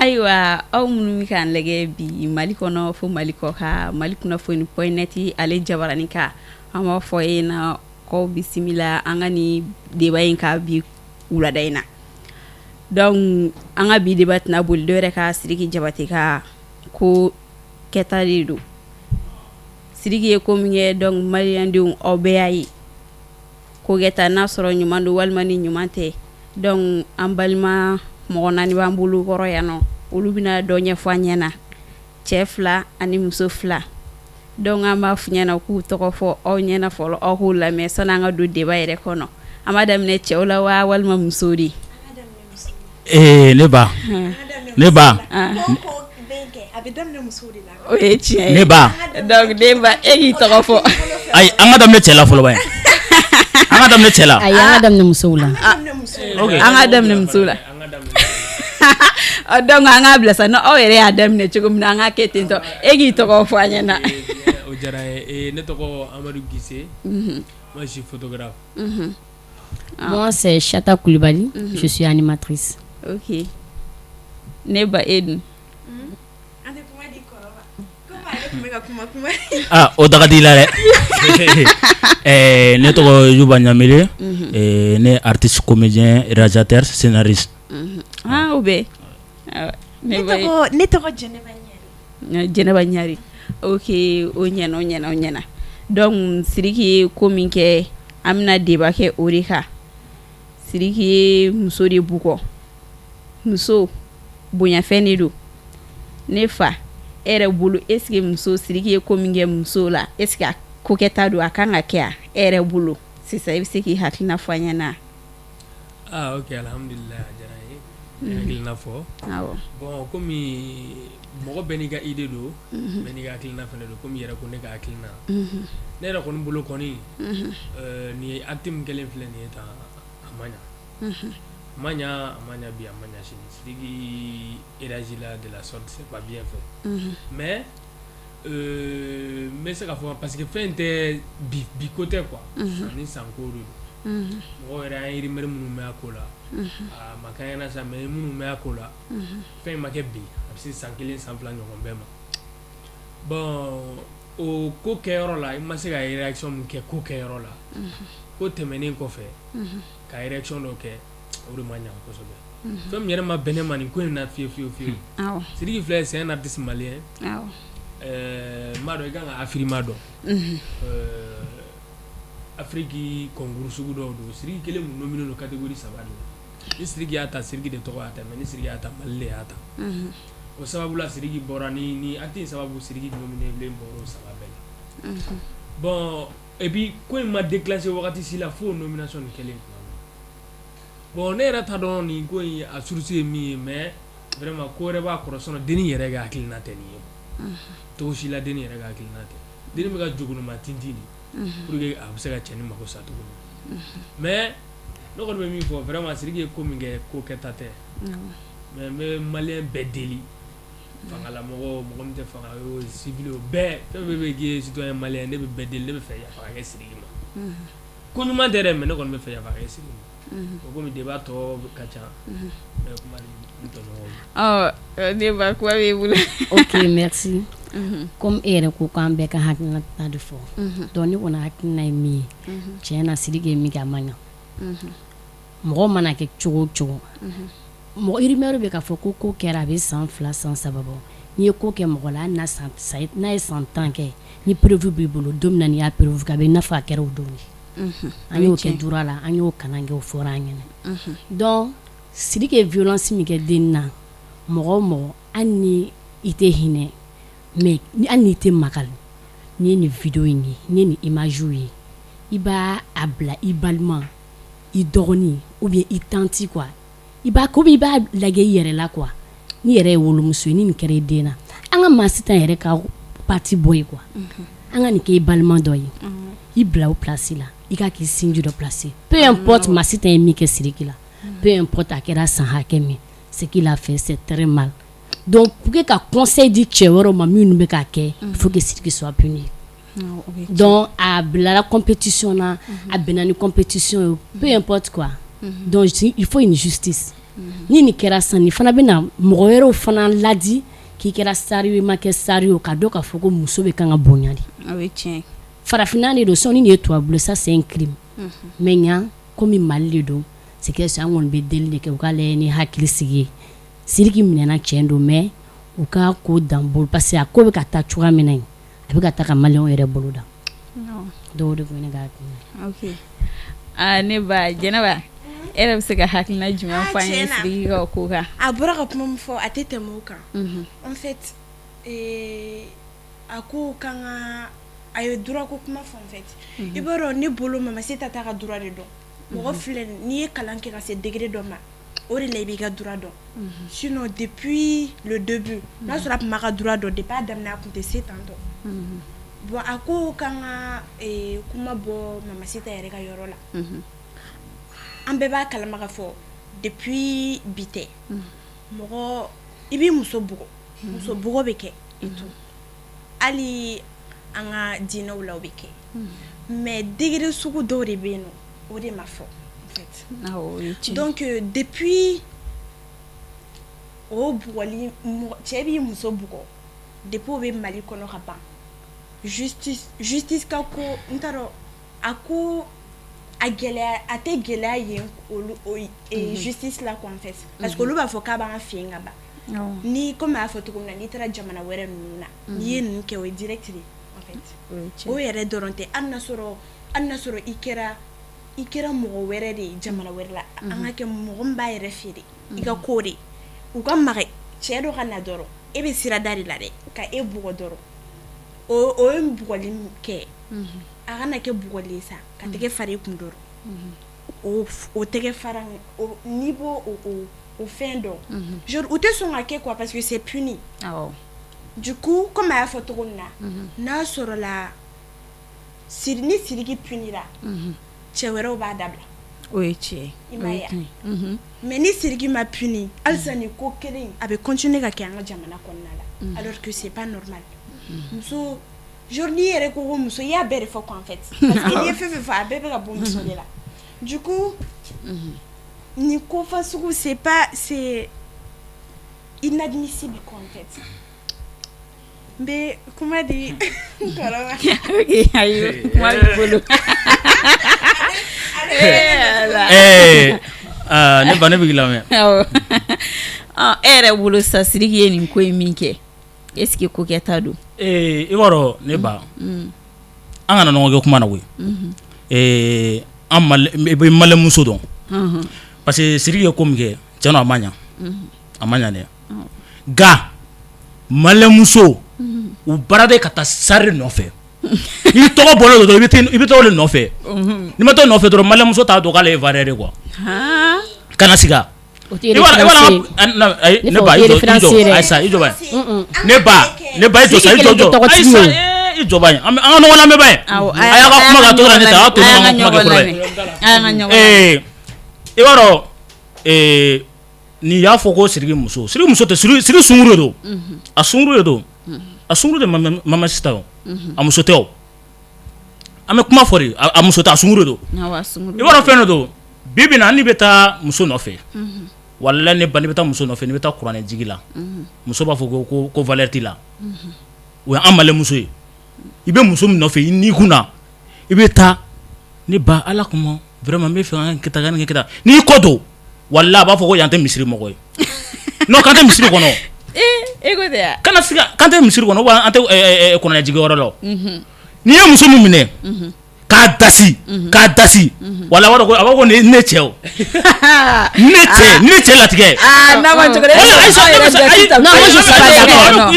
Ayiwa, aw minnu bɛ k'an lajɛ bi Mali kɔnɔ fo Mali kɔ kan, Mali kunnafoni.net ale jabaranin kan, an b'a fɔ e na k'aw bisimila an ka nin débat in kan bi wulada in na. Donc an ka bi débat tɛna boli dɔw yɛrɛ ka Sidiki Jabate ka ko kɛta de don. Sidiki ye ko min kɛ, donc maliyɛndenw, aw bɛɛ y'a ye ko kɛta, n'a sɔrɔ ɲuman don walima ni ɲuman tɛ. Donc an balima mɔgɔ naani b'an bolo kɔrɔ yan nɔ, olu bɛna dɔ ɲɛfɔ an ɲɛna, cɛ fila ani muso fila. Donc an b'a f'u ɲɛna k'u tɔgɔ fɔ aw ɲɛna fɔlɔ, aw k'u lamɛn sani an ka don débat yɛrɛ kɔnɔ. An b'a daminɛ cɛw la wa walima musow de? Ee, ne ba, ne ba. O ye tiɲɛ ye. Ne ba. Donc den ba, e k'i tɔgɔ fɔ. Ayi, an ka daminɛ cɛ la fɔlɔ, ba, an ka daminɛ cɛ la. Ayi, an ka daminɛ musow la. Ok. An ka daminɛ musow la. Donc an k'a bila sa, aw yɛrɛ y'a daminɛ cogo min na, an k'a kɛ ten tɔ. E k'i tɔgɔ fɔ an ɲɛna. O diyara n ye. Ne tɔgɔ Amadu Gise, moi je suis photographe. Moi, c'est Chata Koulibaly, je suis animatrice. Ok, ne ba, e dun? An tɛ kuma di kɔrɔ ma komi ale tun bɛ ka kuma kuma. Ah, o daga di la dɛ. Ne tɔgɔ Juba Ɲamile, ne ye artiste comédien, réalisateur, scénariste. Ah, o bɛɛ ne Ne ba. tɔgɔ Jɛnɛba Ɲare. Jɛnɛba Ɲare, ok, o ɲɛna, o ɲɛna, o ɲɛna. Donc Sidiki ye ko min kɛ, an bɛna débat kɛ o de kan. Sidiki ye muso de bugɔ. Muso bonyafɛn de don. Ne fa, e yɛrɛ bolo, est ce que muso, Sidiki ye ko min kɛ muso la, est ce que a ko kɛta don, a kan ka kɛ? A e yɛrɛ bolo sisan, i bɛ se k'i hakilina fɔ an ɲɛna? Ah ok, alhamdulillah, a diyara n ye, n ye hakilina fɔ. Bon, komi mɔgɔ bɛɛ n'i ka idée don, bɛɛ n'i ka hakilina fana don, komi i yɛrɛ ko ne ka hakilina, ne yɛrɛ kɔni bolo kɔni, nin ye acte min kɛlen filɛ nin ye tan, a ma ɲa, a ma ɲa, a ma ɲa bi, a ma ɲa sini. Sidiki réagit là de la sorte, c'est pas bien fait, mais n bɛ se k'a fɔ parce que fɛn tɛ bi bi ko tɛ quoi, san ni san ko de don. Mɔgɔw yɛrɛ, an ye rumeur minnu mɛn a ko la, a ma kɛ ɲɛna sa, mais minnu mɛn a ko la, fɛn in ma kɛ bi, a bɛ se san kelen, san 2 ɲɔgɔn bɛɛ ma. Bon, o ko kɛyɔrɔ la, i ma se ka réaction min kɛ ko kɛyɔrɔ la, ko tɛmɛnen kɔfɛ ka réaction dɔ kɛ, o de ma ɲa kosɛbɛ. Fɛn min yɛrɛ ma bɛn ne ma nin ko in na fiyewu fiyewu fiyewu, Sidiki filɛ, c'est un artiste malien. N b'a dɔn i kan ka Afrima dɔn, Afrique concours sugu dɔw don. Sidiki kelen kun nominé don catégorie saba de la. Ni Sidiki y'a ta, Sidiki de tɔgɔ y'a ta, mais ni Sidiki y'a ta, Mali de y'a ta. O sababu la, Sidiki bɔra ni acte in sababu, Sidiki nominé bɔra o saba bɛɛ la. Bon, et puis ko in ma déclenché wagati si la fo nomination nin kɛlen tuma min. Bon, ne yɛrɛ t'a dɔn nin ko in a source ye min ye, mais vraiment ko wɛrɛ b'a kɔrɔ, sinon denni yɛrɛ ka hakilina tɛ nin ye cogo si la. Denni yɛrɛ ka hakilina tɛ. Denni bɛ ka jogonoma tintin de pour que a bɛ se ka cɛnin mako sa cogo min. Mais ne kɔni bɛ min fɔ, vraiment, Sidiki ye ko min kɛ, ko kɛta tɛ. Mais n bɛ maliyɛn bɛɛ deli, fangalamɔgɔ, mɔgɔ min tɛ fanga ye o, civil o, bɛɛ, fɛn fɛn bɛ k'i ye citoyen malien, ne bɛ bɛɛ deli, ne bɛ fɛ yafa ka kɛ Sidiki ma. Ko ɲuman tɛ dɛ, mais ne kɔni bɛ fɛ yafa ka kɛ Sidiki ma. O komi débat tɔ ka ca, n bɛ kuma di n tɔɲɔgɔnw ma. Ɔ, ne ba, kuma b'i bolo. Ok, merci. Comme e yɛrɛ ko k'an bɛɛ ka hakilinata de fɔ, donc ne kɔni hakilina ye min ye, tiɲɛ na, Sidiki ye min kɛ, a ma ɲa. Mɔgɔ mana kɛ cogo o cogo, mɔgɔ rumeur bɛ k'a fɔ ko ko kɛra, a bɛ san 2, san 3 bɔ. N'i ye ko kɛ mɔgɔ la, hali n'a ye san 10 kɛ, ni preuve b'i bolo, don min na n'i y'a preuve kɛ, a bɛ i n'a fɔ a kɛra o don de. An y'o kɛ droit la, an y'o kalan kɛ, o fɔra an ɲɛna. Donc Sidiki ye violence min kɛ den na, mɔgɔ o mɔgɔ, hali ni i tɛ hinɛ, mais hali n'i tɛ makali, n'i ye nin vidéo in ye, n'i ye nin image ye, i b'a a bila i balima, i dɔgɔnin ou bien i tantie quoi, i b'a komi i b'a lajɛ i yɛrɛ la quoi. N'i yɛrɛ ye wolomuso ye, ni nin kɛra i den na, an ka maa sitan yɛrɛ ka parti bɔ yen quoi, an ka nin kɛ i balima dɔ ye, i bila o place la, i ka k'i sinji dɔ place. Peu importe maa sitan ye min kɛ Sidiki la, peu importe a kɛra san hakɛ min, ce qu'il a fait, c'est très mal. Donc pour que ka conseil di cɛ wɛrɛw ma minnu bɛ k'a kɛ, il faut que Sidiki soit puni. Donc a bilara compétition na, a bɛnna ni compétition ye, peu importe quoi. Donc il faut une justice. Ni nin kɛra sisan, nin fana bɛna mɔgɔ wɛrɛw fana ladi k'i kɛra star ye, i ma kɛ star ye, ka dɔn k'a fɔ ko muso bɛ kan ka bonya de. O ye tiɲɛ. Farafinna de don, sɔnni nin ye tubabu, ça c'est un crime. Mais ɲa komi Mali de don, c'est que an kɔni bɛ deli de kɛ, u k'a lajɛ ni hakili sigi ye. Sidiki minɛna, tiɲɛ don, mais u ka ko dan bolo, parce que a ko bɛ ka taa cogoya min na yen, a bɛ ka taa ka maliyɛnw yɛrɛ bolo da. Dɔw de tun ye ne ka hakilina ye. Ok, aa, ne ba Jɛnɛba, e yɛrɛ bɛ se ka hakilina jumɛn fɔ an ye Sidiki ka ko kan? A bɔra ka kuma min fɔ, a tɛ tɛmɛ o kan. En fait, a ko k'an ka, a ye droit ko kuma fɔ. En fait, i b'a dɔn, ne bolo, Mama Sita t'a ka droit de dɔn. Mɔgɔ filɛ, n'i ye kalan kɛ ka se degré dɔ ma, o de la i b'i ka droit dɔn. Sinon, depuis le début, n'a sɔrɔ a tun b'a ka droit dɔn depuis a daminɛ, a tun tɛ se tantɔ. Bon, a ko k'an ka kuma bɔ Mama Sita yɛrɛ ka yɔrɔ la. An bɛɛ b'a kalama ka fɔ depuis bi tɛ, mɔgɔ i b'i muso bugɔ, muso bugɔ bɛ kɛ et tout, hali an ka diinɛw la, o bɛ kɛ, mais degré sugu dɔw de bɛ yen nɔ, o de ma fɔ en fait. Donc depuis o bugɔli, cɛ b'i muso bugɔ, depuis o bɛ Mali kɔnɔ ka ban, justice ka ko, n t'a dɔn, a ko a gɛlɛya, a tɛ gɛlɛya yen olu justice la quoi, en fait, parce que olu b'a fɔ k'a b'an fɛ yen ka ban. Ni komi a y'a fɔ cogo min na, n'i taara jamana wɛrɛ ninnu na, n'i ye ninnu kɛ, o ye direct de, en fait. O yɛrɛ dɔrɔn tɛ, hali n'a sɔrɔ i kɛra mɔgɔ wɛrɛ de ye jamana wɛrɛ la, an ka kɛ mɔgɔ min b'a yɛrɛ feere, i ka ko de u ka maga cɛ dɔ ka na dɔrɔn, e bɛ sirada de la dɛ, ka e bugɔ dɔrɔn, o ye bugɔli min kɛ, a kana kɛ bugɔli ye sa, ka tɛgɛ fara i kun dɔrɔn, o tɛgɛ fara, n'i b'o o fɛn dɔn, genre u tɛ sɔn ka kɛ quoi, parce que c'est puni. Du coup, comme a y'a fɔ cogo min na, n'a sɔrɔla ni Sidiki punira, cɛ wɛrɛw b'a dabila. O ye tiɲɛ. I m'a ye, mais ni Sidiki ma puni, halisa nin ko kelen a bɛ continuer ka kɛ an ka jamana kɔnɔna la, alors que c'est pas normal. Muso, genre n'i yɛrɛ ko ko muso, i y'a bɛɛ de fɔ quoi, en fait, parce que n'i ye fɛn fɛn fɔ, a bɛɛ bɛ ka bɔ muso de la. Du coup, nin ko fasugu, c'est pas, c'est inadmissible quoi, en fait. N bɛ kuma di kɔrɔ ma. Ok, ayi, kuma b'i bolo. Ne ba, ne bɛ k'i lamɛn. Awɔ, e yɛrɛ bolo sisan, Sidiki ye nin ko in min kɛ, est ce que ko kɛta don? I b'a dɔn, ne ba, an kana ɲɔgɔn kɛ kuma na koyi. An i bɛ maliyɛnmuso dɔn, parce que Sidiki ye ko min kɛ, tiɲɛ don, a ma ɲa, a ma ɲa dɛ. Nka maliyɛnmuso, u baara de ka taa sari nɔfɛ. N'i tɔgɔ bɔlen don dɔrɔn, i bɛ taa o de nɔfɛ. N'i ma taa o nɔfɛ dɔrɔn, maliyɛnmuso t'a dɔn k'ale ye valeur ye quoi. Kana siga. I b'a ayi, ne ba, i jɔ, i jɔ, ayisa, i jɔ ba, ne ba, ne ba, i jɔ sa, i jɔ, jɔ, ayisa, i jɔ ba, an ka ɲɔgɔn lamɛn ba ye. A y'a ka kuma ka to ka ne ta, a to ne ka kuma kɛ fɔlɔ ye. I b'a dɔn, n'i y'a fɔ ko Sidiki muso, Sidiki muso tɛ, Sidiki sunkuru de don, a sunkuru de don, a sunkuru de Mama Sita o, a muso tɛ o. An bɛ kuma fɔ de, a muso tɛ, a sunkuru de don. I b'a dɔn, fɛn dɔ don, bi bi in na, n'i bɛ taa muso nɔfɛ, walahi ne ba, n'i bɛ taa muso nɔfɛ, n'i bɛ taa kuranɛ jigi la, muso b'a fɔ ko valeur t'i la. O ye an maliyɛnmuso ye. I bɛ muso min nɔfɛ i ni kun na, i bɛ taa, ne ba, ala kama, vraiment n bɛ fɛ an ka kɛ tan, ka kɛ tan, n'i kɔ don, walahi a b'a fɔ ko yan tɛ misiri mɔgɔ ye, non, k'an tɛ misiri kɔnɔ. E ko ten? Kana siga, k'an tɛ misiri kɔnɔ, an tɛ kuranɛ jigi yɔrɔ la. N'i ye muso min minɛ k'a dasi, k'a dasi, wala a b'a fɔ ko ne cɛ, o ne cɛ, ne cɛ latigɛ. N'a ma cogo. Ayi,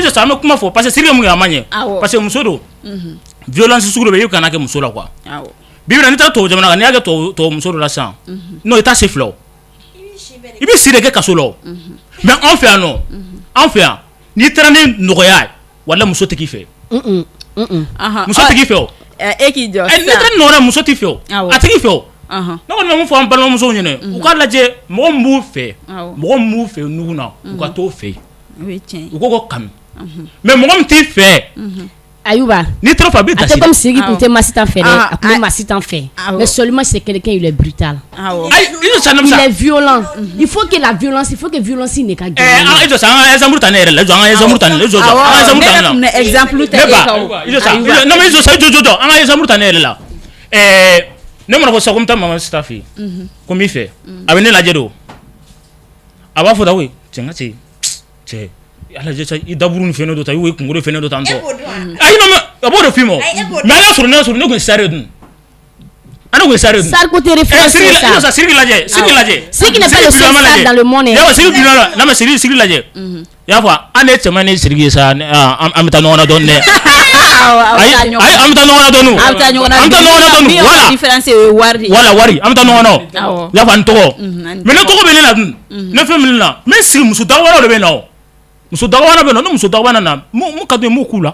an bɛ kuma fɔ, parce que Sidiki mun kɛ, a ma ɲɛ, parce que muso don, violence sugu dɔ bɛ yen, i kana kɛ muso la quoi. Bi bi in na, n'i taara tubabu jamana kan, n'i y'a kɛ tubabu muso dɔ la sisan, non, i t'a se filɛ o, i bɛ si de kɛ kaso la o. Mais anw fɛ yan nɔ, anw fɛ yan, n'i taara ni nɔgɔya ye, walahi muso tɛ k'i fɛ, muso tɛ k'i fɛ o. E k'i jɔ. N'i taara ni nɔgɔya, muso t'i fɛ o, a tɛ k'i fɛ o. Ne kɔni bɛ mun fɔ an balimamusow ɲɛna, u k'a lajɛ, mɔgɔ min b'u fɛ, mɔgɔ min b'u fɛ nugu na, u ka t'o fɛ yen, u k'o kanu. Mais mɔgɔ min t'i fɛ, Ayuba N'i taara fɛ a b'i a dasi. tɛ comme Sidiki tun tɛ Masitan fɛ dɛ, Ah, a tun bɛ ah. Masitan fɛ, Awɔ. mais seulement c'est quelqu'un, il est brutal. Awɔ. Ayi, i jɔ sa, Il Namisa. est violent, il faut que la violence, il faut que violence in de ka Ɛɛ, gɛlɛn. an i jɔ sa, an ka exemple ta ne yɛrɛ la, i jɔ an ka exemple ta ne la, i jɔ an ka exemple Ne ta ne yɛrɛ la. tun bɛ exemple ta Ne e ba, kan o. i jɔ sa, i jɔ, non mais i jɔ sa, i jɔ jɔ jɔ, an ka exemple ta ne yɛrɛ la. Ɛɛ, ne mana ko sisan ko n bɛ taa Mama Sita fɛ yen, ko n b'i fɛ, a bɛ ne lajɛ de o. A b'a fɔ tan, oui, cɛ n ka cɛ, cɛ, a lajɛ sa, i daburu ni fɛn dɔ ta, i kunkolo fɛn dɔ ta n tɔ. E b'o dɔn wa? Ayi, non mais a b'o de f'i ma o. Ayi, e b'o dɔn. Mais a y'a sɔrɔ ne y'a sɔrɔ ne tun ye star ye dun. A ne tun ye star ye dun. Star ko tɛ référence Siriki ye la, i jɔ sa. sa, Siriki lajɛ, Siriki lajɛ. Siriki n'est pas le seul bilama star lajɛ. dans le monde, hein. Y'a fɔ Siriki bilama, non mais Siriki, Siriki lajɛ. I y'a fɔ an de ye cɛman ni Siriki ye sa, an bɛ taa ɲɔgɔn na dɔɔni dɛ. Awɔ, aw bɛ Ayi, taa ɲɔgɔn ayi, an bɛ taa ɲɔgɔn na dɔɔni. Aw bɛ taa ɲɔgɔn na. An bɛ taa ɲɔgɔn na dɔɔni. Min y'aw Voilà. différence ye o ye wari de ye. Voilà, wari, an bɛ taa ɲɔgɔn na o. Awɔ. I y'a fɔ ani tɔgɔ. Ani Mais ne tɔgɔ. tɔgɔ bɛ ne la dun. Ne fɛn min na, n bɛ sigi muso dagabana dɔ bɛ na o. Muso dagabana bɛ na, ni muso dagabana na, mun ka di n ye, n b'o k'u la.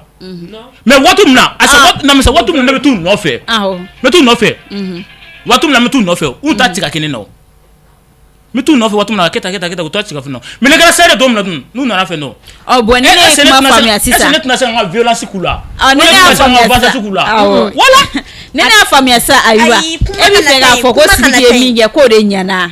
Mais waati min na, a sa waati, waati min na ne bɛ t'u nɔfɛ. Awɔ. N bɛ t'u nɔfɛ. Waati min na n bɛ t'u nɔfɛ, u t'a tigɛ ka kɛ ne na o. N bɛ t'u nɔfɛ waati min na, a kɛ tan, kɛ tan, kɛ tan, u t'a tigɛ ka fɛn na. Mais ne kɛra star ye don min na dun, n'u nana fɛn dɔn. Ɔ bon, ni ne ye kuma faamuya sisan. Est-ce que ne tɛna se ka n ka violence k'u la? Ɔ, ni ne Ne y'a tɛna se ka n ka faamuya vengeance sisan. k'u la? Awɔ. Voilà. Ne y'a faamuya sisan, Ayuba. Ayi, kuma E bɛ kana fɛ taa k'a yen, fɔ ko kuma kana Sidiki ye taa yen. min kɛ k'o de ɲɛna.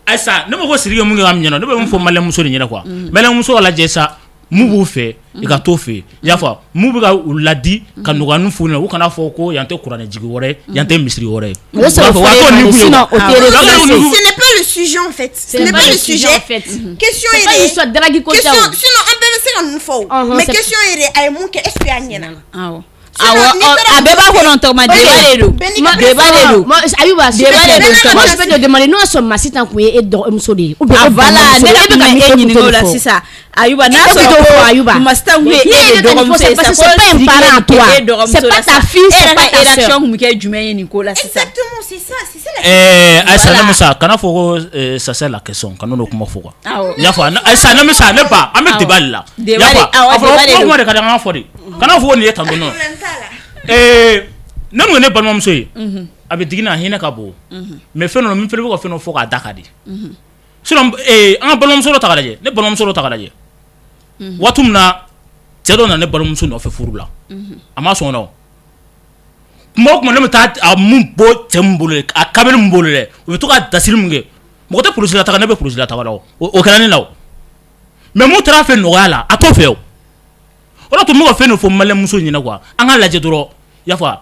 Ayisa, ne ma ko Sidiki ye mun kɛ ka ɲɛna, ne bɛ mun fɔ malien muso de ɲɛna quoi. Malien muso ka lajɛ sa, mun b'u fɛ, i ka t'o fɛ yen. I y'a fɔ mun bɛ ka u ladi ka nɔgɔyanin f'u ɲɛna, u kana fɔ ko yan tɛ kuranɛ jigi wɛrɛ ye, yan tɛ misiri wɛrɛ ye. O sɔrɔ U b'a fɔ, wa t'o fɔlen ni kun ye sinon quoi. o tɛ référence ye. Ce n'est pas le sujet en fait. Ce n'est pas le sujet. en fait. Question C'est pas yɛrɛ une histoire de drague ko tɛ question o. sinon an bɛɛ bɛ se ka ninnu fɔ o. Mais question yɛrɛ, a ye mun kɛ, est-ce que a ɲɛna? Awɔ. Sinon, Awɔ, n'i ɔ, taara a bɛɛ b'a kɔnɔ tɔgɔma, débat de don. Bɛɛ n'i ka Débat de don. Moi, Ayuba, s'il te Débat plaît, de don. moi je peux te demander, n'o y'a sɔrɔ Masitan kun ye e dɔgɔmuso de ye ou bien Ah e voilà, balimamuso ne de ye, yɛrɛ e bɛ tun ka bɛ min e fɔ, e tun ɲininka t'o o la fɔ. sisan. Ayuba, n'a E tun sɔrɔ t'o ko fɔ, Ayuba. Masitan kun ye N'i e de yɛrɛ ka nin fɔ, dɔgɔmuso ye c'est parce sa, que c'est ko pas un Sidiki parent à ye toi. e dɔgɔmuso C'est la pas ta sa. fille, E c'est yɛrɛ pas ka ta sœur. réaction kun bɛ kɛ jumɛn ye nin ko la sisan? Exactement, c'est ça, c'est ça la Ɛɛ, Ayisa, Voilà. Namisa, kana fɔ ko ça c'est la question, kana n'o kuma fɔ quoi. Awɔ. I y'a fɔ Ayisa, Namisa, ne ba, an bɛ Awɔ. débat de la. I Débat y'a de- fɔ, awɔ, a fɔra débat de kuma don. kuma de ka di an ka fɔ de. Kana fɔ ko nin ye tan non. Problème t'a la. Ɛɛ, ne kun ye ne balimamuso ye, a bɛ digi n na, a hinɛ ka bon, mais fɛn dɔ la, n fɛnɛ bɛ ka fɛn dɔ fɔ k'a da ka di. Sinon an ka balimamuso dɔ ta k'a lajɛ, ne balimamuso dɔ ta k'a lajɛ, waati min na cɛ dɔ nana ne balimamuso nɔfɛ furu la, a ma sɔn o la o. Kuma o kuma ne bɛ taa a mun bɔ cɛ min bolo dɛ, a kamalen min bolo dɛ, u bɛ to ka dasiri mun kɛ, mɔgɔ tɛ polisi la taga, ne bɛ polisi la taga la o, o kɛra ne la o. Mais mun taara a fɛ nɔgɔya la, a t'o fɛ o. O de y'a to n bɛ ka fɛn dɔ fɔ malien muso ɲɛna quoi, an k'a lajɛ dɔrɔn, i y'a fɔ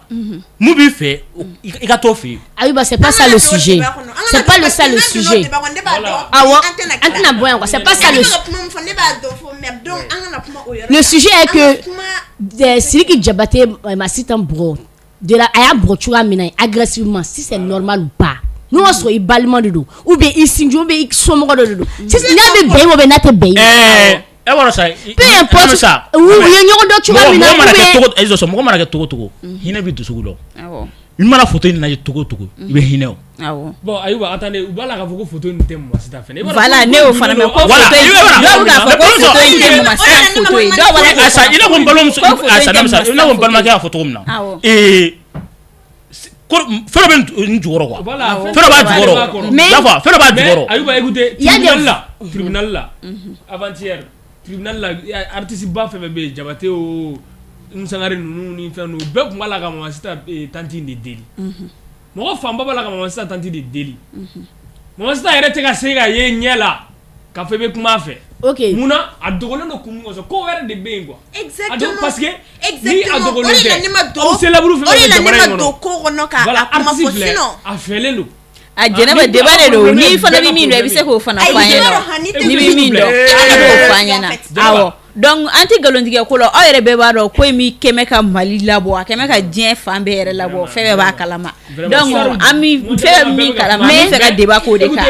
mun b'i fɛ, i ka t'o fɛ yen. Ayuba, c'est pas ça le sujet. C'est pas le ça le sujet. Awɔ, an tɛna bɔ yan quoi, c'est pas ça le Le sujet est que Sidiki Diabaté Masitan bugɔ de la, a y'a bugɔ cogoya min na agressivement, si c'est normal ou pas. N'o y'a sɔrɔ i balima de don ou bien i sinji ou bien i somɔgɔ dɔ de don. Sisan n'a bɛ bɛn i ma ou bien n'a tɛ bɛn i ma. Ɛɛ, e b'a dɔn sa. Peu importe. Sa. U ye ɲɔgɔn dɔn cogoya min na mɔgɔ mana ou kɛ bien cogo, e jɔ sa, mɔgɔ mana kɛ cogo o cogo, hinɛ bɛ dusukun dɔn. Awɔ. I mana photo in lajɛ cogo o cogo, i bɛ hinɛ o. Awɔ. Bon, Ayuba, attendez, u b'a la k'a fɔ ko photo in tɛ Masita fɛnɛ. Voilà, ne y'o fana mɛn ko Voilà, photo in, i b'a dɔn. dɔw bɛ k'a fɔ ko photo in tɛ Masita photo ye. Dɔw b'a la k'o Ayisa, i n'a fɔ n balimamuso, ko photo in Ayisa, tɛ Namisa, i n'a fɔ n Masita balimakɛ y'a fɔ cogo min na. Awɔ. Ee, ko fɛn dɔ bɛ n jukɔrɔ quoi. Voilà, Fɛn dɔ b'a jukɔrɔ. Mais- I y'a fɔ, fɛn dɔ b'a Mais jukɔrɔ. Ayuba, écoutez, Il y a des- tribunal la, avant-hier, tribunal la, artiste ba fɛn fɛn bɛ yen, Jabate o, Umu Sangare ninnu ni fɛn ninnu, bɛɛ tun b'a la ka Masita tantie in de deli. Mɔgɔ fanba b'a la ka Masita tantie de deli. Masita yɛrɛ tɛ ka se ka ye ɲɛ la k'a fɔ i bɛ kuma a fɛ. Ok. Munna a dogolen don kun min kosɔn, ko wɛrɛ de bɛ yen quoi. A dogo Exactement. parce que ni a Exactement. dogolen O de la tɛ, ne ma don aw célèbre fɛn o de fɛn bɛ la ne jamana ma in don kɔnɔ. ko kɔnɔ ka Voilà, a kuma artiste fɔ filɛ, sinon a fɛlen don. A Jɛnɛba, débat de don, n'i fana bɛ min dɔn, i bɛ se k'o fana fɔ an ɲɛna, n'i bɛ min dɔn i b'o fɔ an ɲɛna. Awɔ, donc an tɛ nkalontigɛ ko la, aw yɛrɛ bɛɛ b'a dɔn ko in min kɛmɛ ka Mali labɔ, a kɛmɛ ka diɲɛ fan bɛɛ yɛrɛ labɔ, fɛn bɛɛ b'a kalama. Donc an bɛ fɛn bɛɛ min kalama, an bɛ fɛ ka débat k'o de kan.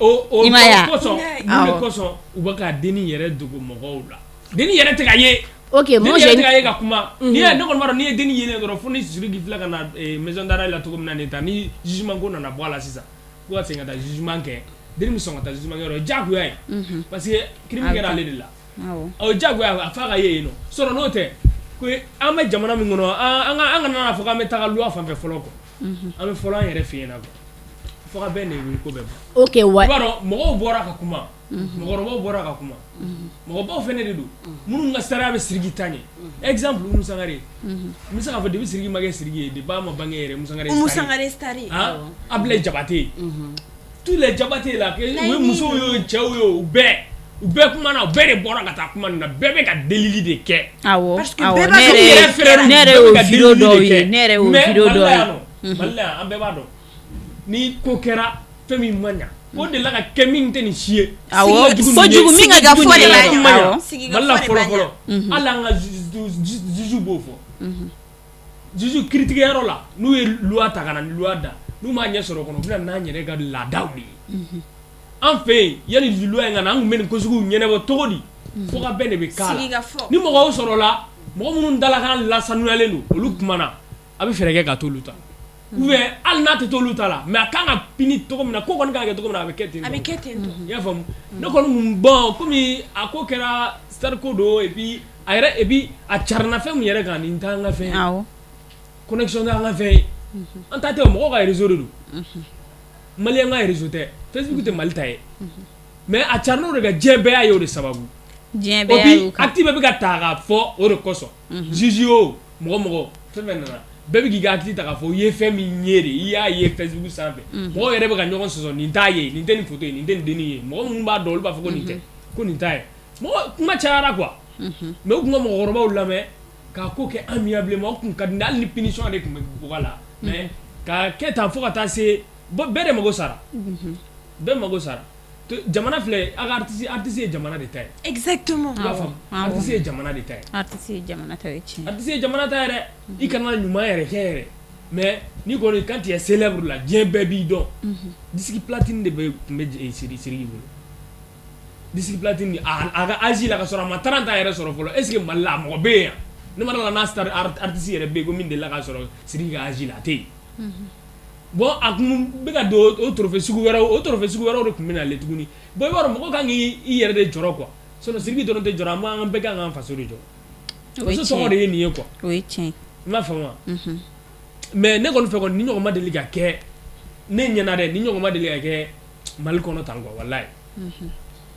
O I m'a ye wa? kosɔn, mun de kosɔn u bɛ ka denni yɛrɛ dogo mɔgɔw la, denni yɛrɛ tɛ ka ye. Ok, moi Denni j'ai yɛrɛ tɛ ka ye ka kuma. N'i ye ne kɔni b'a dɔn, n'i ye denni yelen dɔrɔn, fo ni Sidiki filɛ ka na maison d'arrêt la cogo min na nin ta, ni jugement ko nana bɔ a la sisan, ko ka segin ka taa jugement kɛ, denni bɛ sɔn ka taa jugement kɛ yɔrɔ, o ye diyagoya ye, parce que crime kɛra ale de la, o ye diyagoya a f'a ka ye yen nɔ. Sinon n'o tɛ ko an bɛ jamana min kɔnɔ, an kana n'a fɔ k'an bɛ taga loi fan fɛ fɔlɔ quoi, an bɛ fɔlɔ an yɛrɛ fɛ yen na quoi, fo ka bɛn de wuli ko bɛɛ ban. Ok, ouais. I b'a dɔn mɔgɔw bɔra ka kuma. Mɔgɔkɔrɔbaw bɔra ka kuma, mɔgɔbaw fɛnɛ de don minnu ka sariya bɛ Sidiki ta ɲɛ. Exemple, Umu Sangare, n bɛ se k'a fɔ depuis Sidiki ma kɛ Sidiki ye, depuis a ma bange yɛrɛ, Umu Sangare ye Umu star ye. Sangare star ye. Han, Ablaye Jabate, tous les Jabate là, u ye musow ye o, cɛw ye o, u bɛɛ kumana, u bɛɛ de bɔra ka taa kuma nin na, bɛɛ bɛ ka delili de kɛ. Awɔ. Parce que Awɔ, bɛɛ b'a ne dɔn yɛrɛ yɛrɛ frère ne yɛrɛ bɛɛ bɛ y'o ka vidéo delili de dɔw ye, kɛ. ne yɛrɛ y'o Mais vidéo Mali dɔw la ye. yan nɔ, Mali la yan, an bɛɛ b'a dɔn ni ko kɛra fɛn min ma ɲa, o delila ka kɛ min tɛ nin si ye. Awɔ, Min ka jugu nin ye. kojugu min ka jugu Sigikafɔ nin de b'a ye. ɲa. Ma ɲa. Awɔ. Sigikafɔ Mali la de b'a fɔlɔ ɲa. fɔlɔ, hali an ka juge b'o fɔ, juge kiiritigɛyɔrɔ la, n'u ye loi ta ka na ni loi da, n'u m'a ɲɛ sɔrɔ o kɔnɔ, u bɛna n'an yɛrɛ ka laadaw de ye. An fɛ yen, yanni loi in ka na, an tun bɛ nin ko suguw ɲɛnabɔ cogo di? Fo ka bɛn de bɛ k'a la. Sigikafɔ. Ni mɔgɔw sɔrɔla, mɔgɔ minnu dalakan lasanuyalen don, olu kumana, a bɛ fɛɛrɛ kɛ ka t'olu ta, ou bien hali n'a tɛ t'olu ta la, mais a kan ka punir cogo min na, ko kɔni kan ka kɛ cogo min na, a bɛ kɛ ten. A bɛ kɛ ten tɔ. I y'a faamu? Ne kɔni kun, bon, komi a ko kɛra star ko don, et puis a yɛrɛ, et puis a carina fɛn min yɛrɛ kan, nin t'an ka fɛn ye. Connexion t'an ka fɛn ye, an ta tɛ o, mɔgɔw ka réseau de don, malien ka réseau tɛ, Facebook tɛ Mali ta ye, mais a carina o de kan, diɲɛ bɛɛ y'a ye o de sababu. Diɲɛ O bɛɛ y'a bi ye o kan. Acte bɛɛ bɛ ka ta k'a fɔ o de kosɔn, juge o, mɔgɔ mɔgɔ fɛn fɛn nana, bɛɛ bɛ k'i ka acte ta k'a fɔ i ye fɛn min ye de, i y'a ye Facebook sanfɛ. Mɔgɔw yɛrɛ bɛ ka ɲɔgɔn sɔsɔ, nin t'a ye, nin tɛ nin photo ye, nin tɛ nin dennin ye. Mɔgɔ minnu b'a dɔn, olu b'a fɔ ko nin tɛ, ko nin t'a ye. Mɔgɔ kuma cayara quoi, mais u tun ka mɔgɔkɔrɔbaw lamɛn k'a ko kɛ amiablement, o tun ka di ne, hali ni punition de tun bɛ bɔ a la, mais k'a kɛ tan fo ka taa se, bon, bɛɛ de mago sara, bɛɛ mago sara. Jamana filɛ, a ka artiste, artiste ye jamana de ta ye. Exactement. I b'a faamu? Artiste ye jamana de ta ye. Artiste ye jamana ta ye, tiɲɛ. Artiste ye jamana ta ye dɛ. I kana ɲuman yɛrɛ kɛ yɛrɛ, mais n'i kɔni, quand tu es célèbre la, diɲɛ bɛɛ b'i dɔn. Disque platine de bɛ tun bɛ Sidiki bolo, disque platine, a ka âge la, ka sɔrɔ a ma 30 ans yɛrɛ sɔrɔ fɔlɔ. Est ce que Mali la a mɔgɔ bɛ yen yan? Ne ma d'a la n'a star artiste yɛrɛ bɛ yen ko min delila k'a sɔrɔ Sidiki ka âge la, a tɛ yen. Bon, a kun bɛ ka don o trophée sugu wɛrɛw, o trophée sugu wɛrɛw de tun bɛ nalen tuguni. Bon, i b'a dɔn, mɔgɔ kan k'i i yɛrɛ de jɔrɔ quoi, sinon Sidiki dɔrɔn tɛ jɔrɔ, an b'an bɛɛ kan k'an faso de jɔ. O ye Faso tiɲɛ. tɔgɔ de ye nin ye quoi. O ye tiɲɛ. I m'a faamu wa? Mais ne kɔni fɛ kɔni, ni ɲɔgɔn ma deli ka kɛ ne ɲɛna dɛ, ni ɲɔgɔn ma deli ka kɛ Mali kɔnɔ tan quoi, walayi.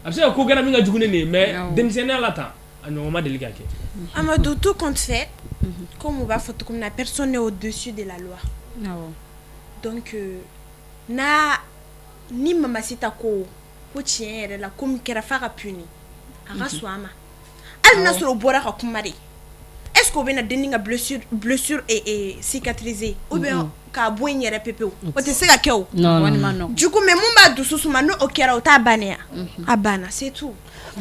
A bɛ se ka ko kɛra min ka jugu ni nin ye, mais denmisɛnninya la tan, a ɲɔgɔn ma deli ka kɛ. Amadou, tout compte fait, comme on va faire comme la personne n'est au-dessus de la loi. Donc, n'a ni Mamasita ko ko tiɲɛ yɛrɛ la, ko min kɛra f'a ka puni, a ka sɔn a ma, hali n'a sɔrɔ o bɔra ka kuma de, est ce que o bɛna denni ka blessure et cicatriser ou bien k'a bɔ in yɛrɛ pepewu? O tɛ se ka kɛ o. Non, non, non. Du coup, mais mun b'a dusu suma, n'o kɛra, o t'a bannen ya, a banna, c'est tout.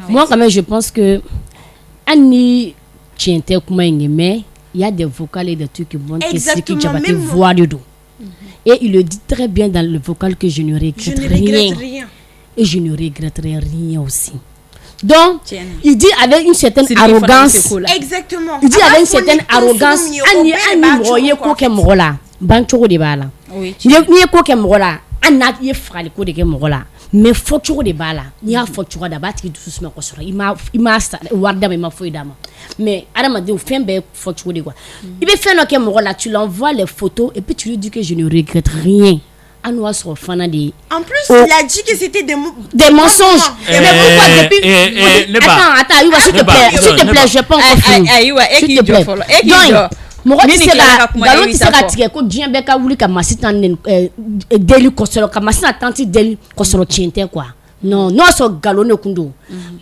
Moi, quand même, je pense que hali ni tiɲɛ tɛ kuma in ye, mais il y a des vocales et des trucs qui montrent que Sidiki Exactement, Diabaté même voix de don. Et il le dit très bien dans le vocal que je ne Je regrette ne regrette rien. rien. Et je ne regretterai rien aussi. Donc, Tiɲɛ na. il dit avec une certaine Sidiki fana bɛ arrogance. se ko la. Exactement. Il dit A b'a avec une fɔ certaine ni ko sugu arrogance. min ye, o Hali ni bɛɛ de hali ni b'a mɔgɔ ye cogo ko quoi, kɛ mɔgɔ la, bancogo de b'a la. O ye N'i tiɲɛ. ye ko kɛ mɔgɔ la, hali n'a i ye fagali ko de kɛ mɔgɔ la, mais fɔcogo de b'a la. N'i y'a fɔ cogo di, a b'a tigi dusu suma kosɛbɛ. I m'a wari d'a ma, i ma foyi d'a ma, mais adamadenw, fɛn bɛɛ ye fɔcogo de quoi. I bɛ fɛn dɔ kɛ mɔgɔ la, tu l'envoies les photos et puis tu lui dis que je ne regrette rien. Hali n'o y'a sɔrɔ fana de ye En plus, Oh. il a dit que c'était des mensonges. Des Mais pourquoi depuis ne ba. Attends, attends, Ayuba, s'il te Ne ba, plaît, s'il te ne plaît, ba. je vais pas encore fini. Ayiwa, e S'il k'i te jɔ plaît. fɔlɔ, e k'i Donc, jɔ. mɔgɔ Ni tɛ nin se tilala ka ka kuma, nkalon e tɛ b'i se ta ka fɔ. tigɛ ko diɲɛ bɛɛ ka wuli ka Masita nɛni, deli kosɛbɛ, ka Masita tantie deli kosɔrɔ tiɲɛ tɛ quoi. Non, n'o y'a sɔrɔ nkalon de kun don,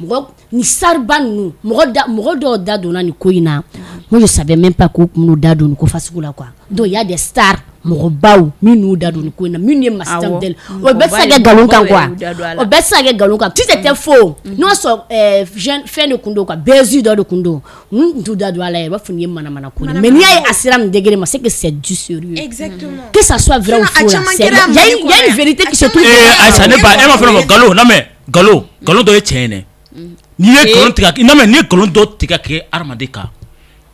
mɔgɔ ni sariba ninnu, mɔgɔ da, mɔgɔ dɔw da donna nin ko in na. Moi, je savais même pas k'u kun b'u da don nin ko fasugu la quoi. Donc il y a des stars, mɔgɔbaw minnu y'u da don nin ko in na, minnu ye Masita deli, o bɛɛ tɛ se ka kɛ nkalon kan quoi, Mɔgɔbaw y'u da don a la. O bɛɛ tɛ se ka kɛ nkalon kan. Si c'était faux, n'o y'a sɔrɔ jeune fɛn de kun don quoi, buzz dɔ de kun don, n tun t'u da don a la yɛrɛ, u b'a fɔ nin ye manamana ko de ye. Mais n'i y'a ye a sera nin degré ma, c'est que c'est du sérieux. Exactement. Que ça soit vrai ou Sinon, a faux là, caman c'est kɛra il y a Mali une, il y a kɔnɔ une yan. vérité A qui se trouve. caman Ee kɛra Ayisa, ne ba, e ma fɛn dɔ fɔ, nkalon lamɛn, nkalon dɔ ye tiɲɛ ye dɛ. N'i ye nkalon tigɛ, non, mais n'i ye nkalon dɔ tigɛ ka kɛ hadamaden kan,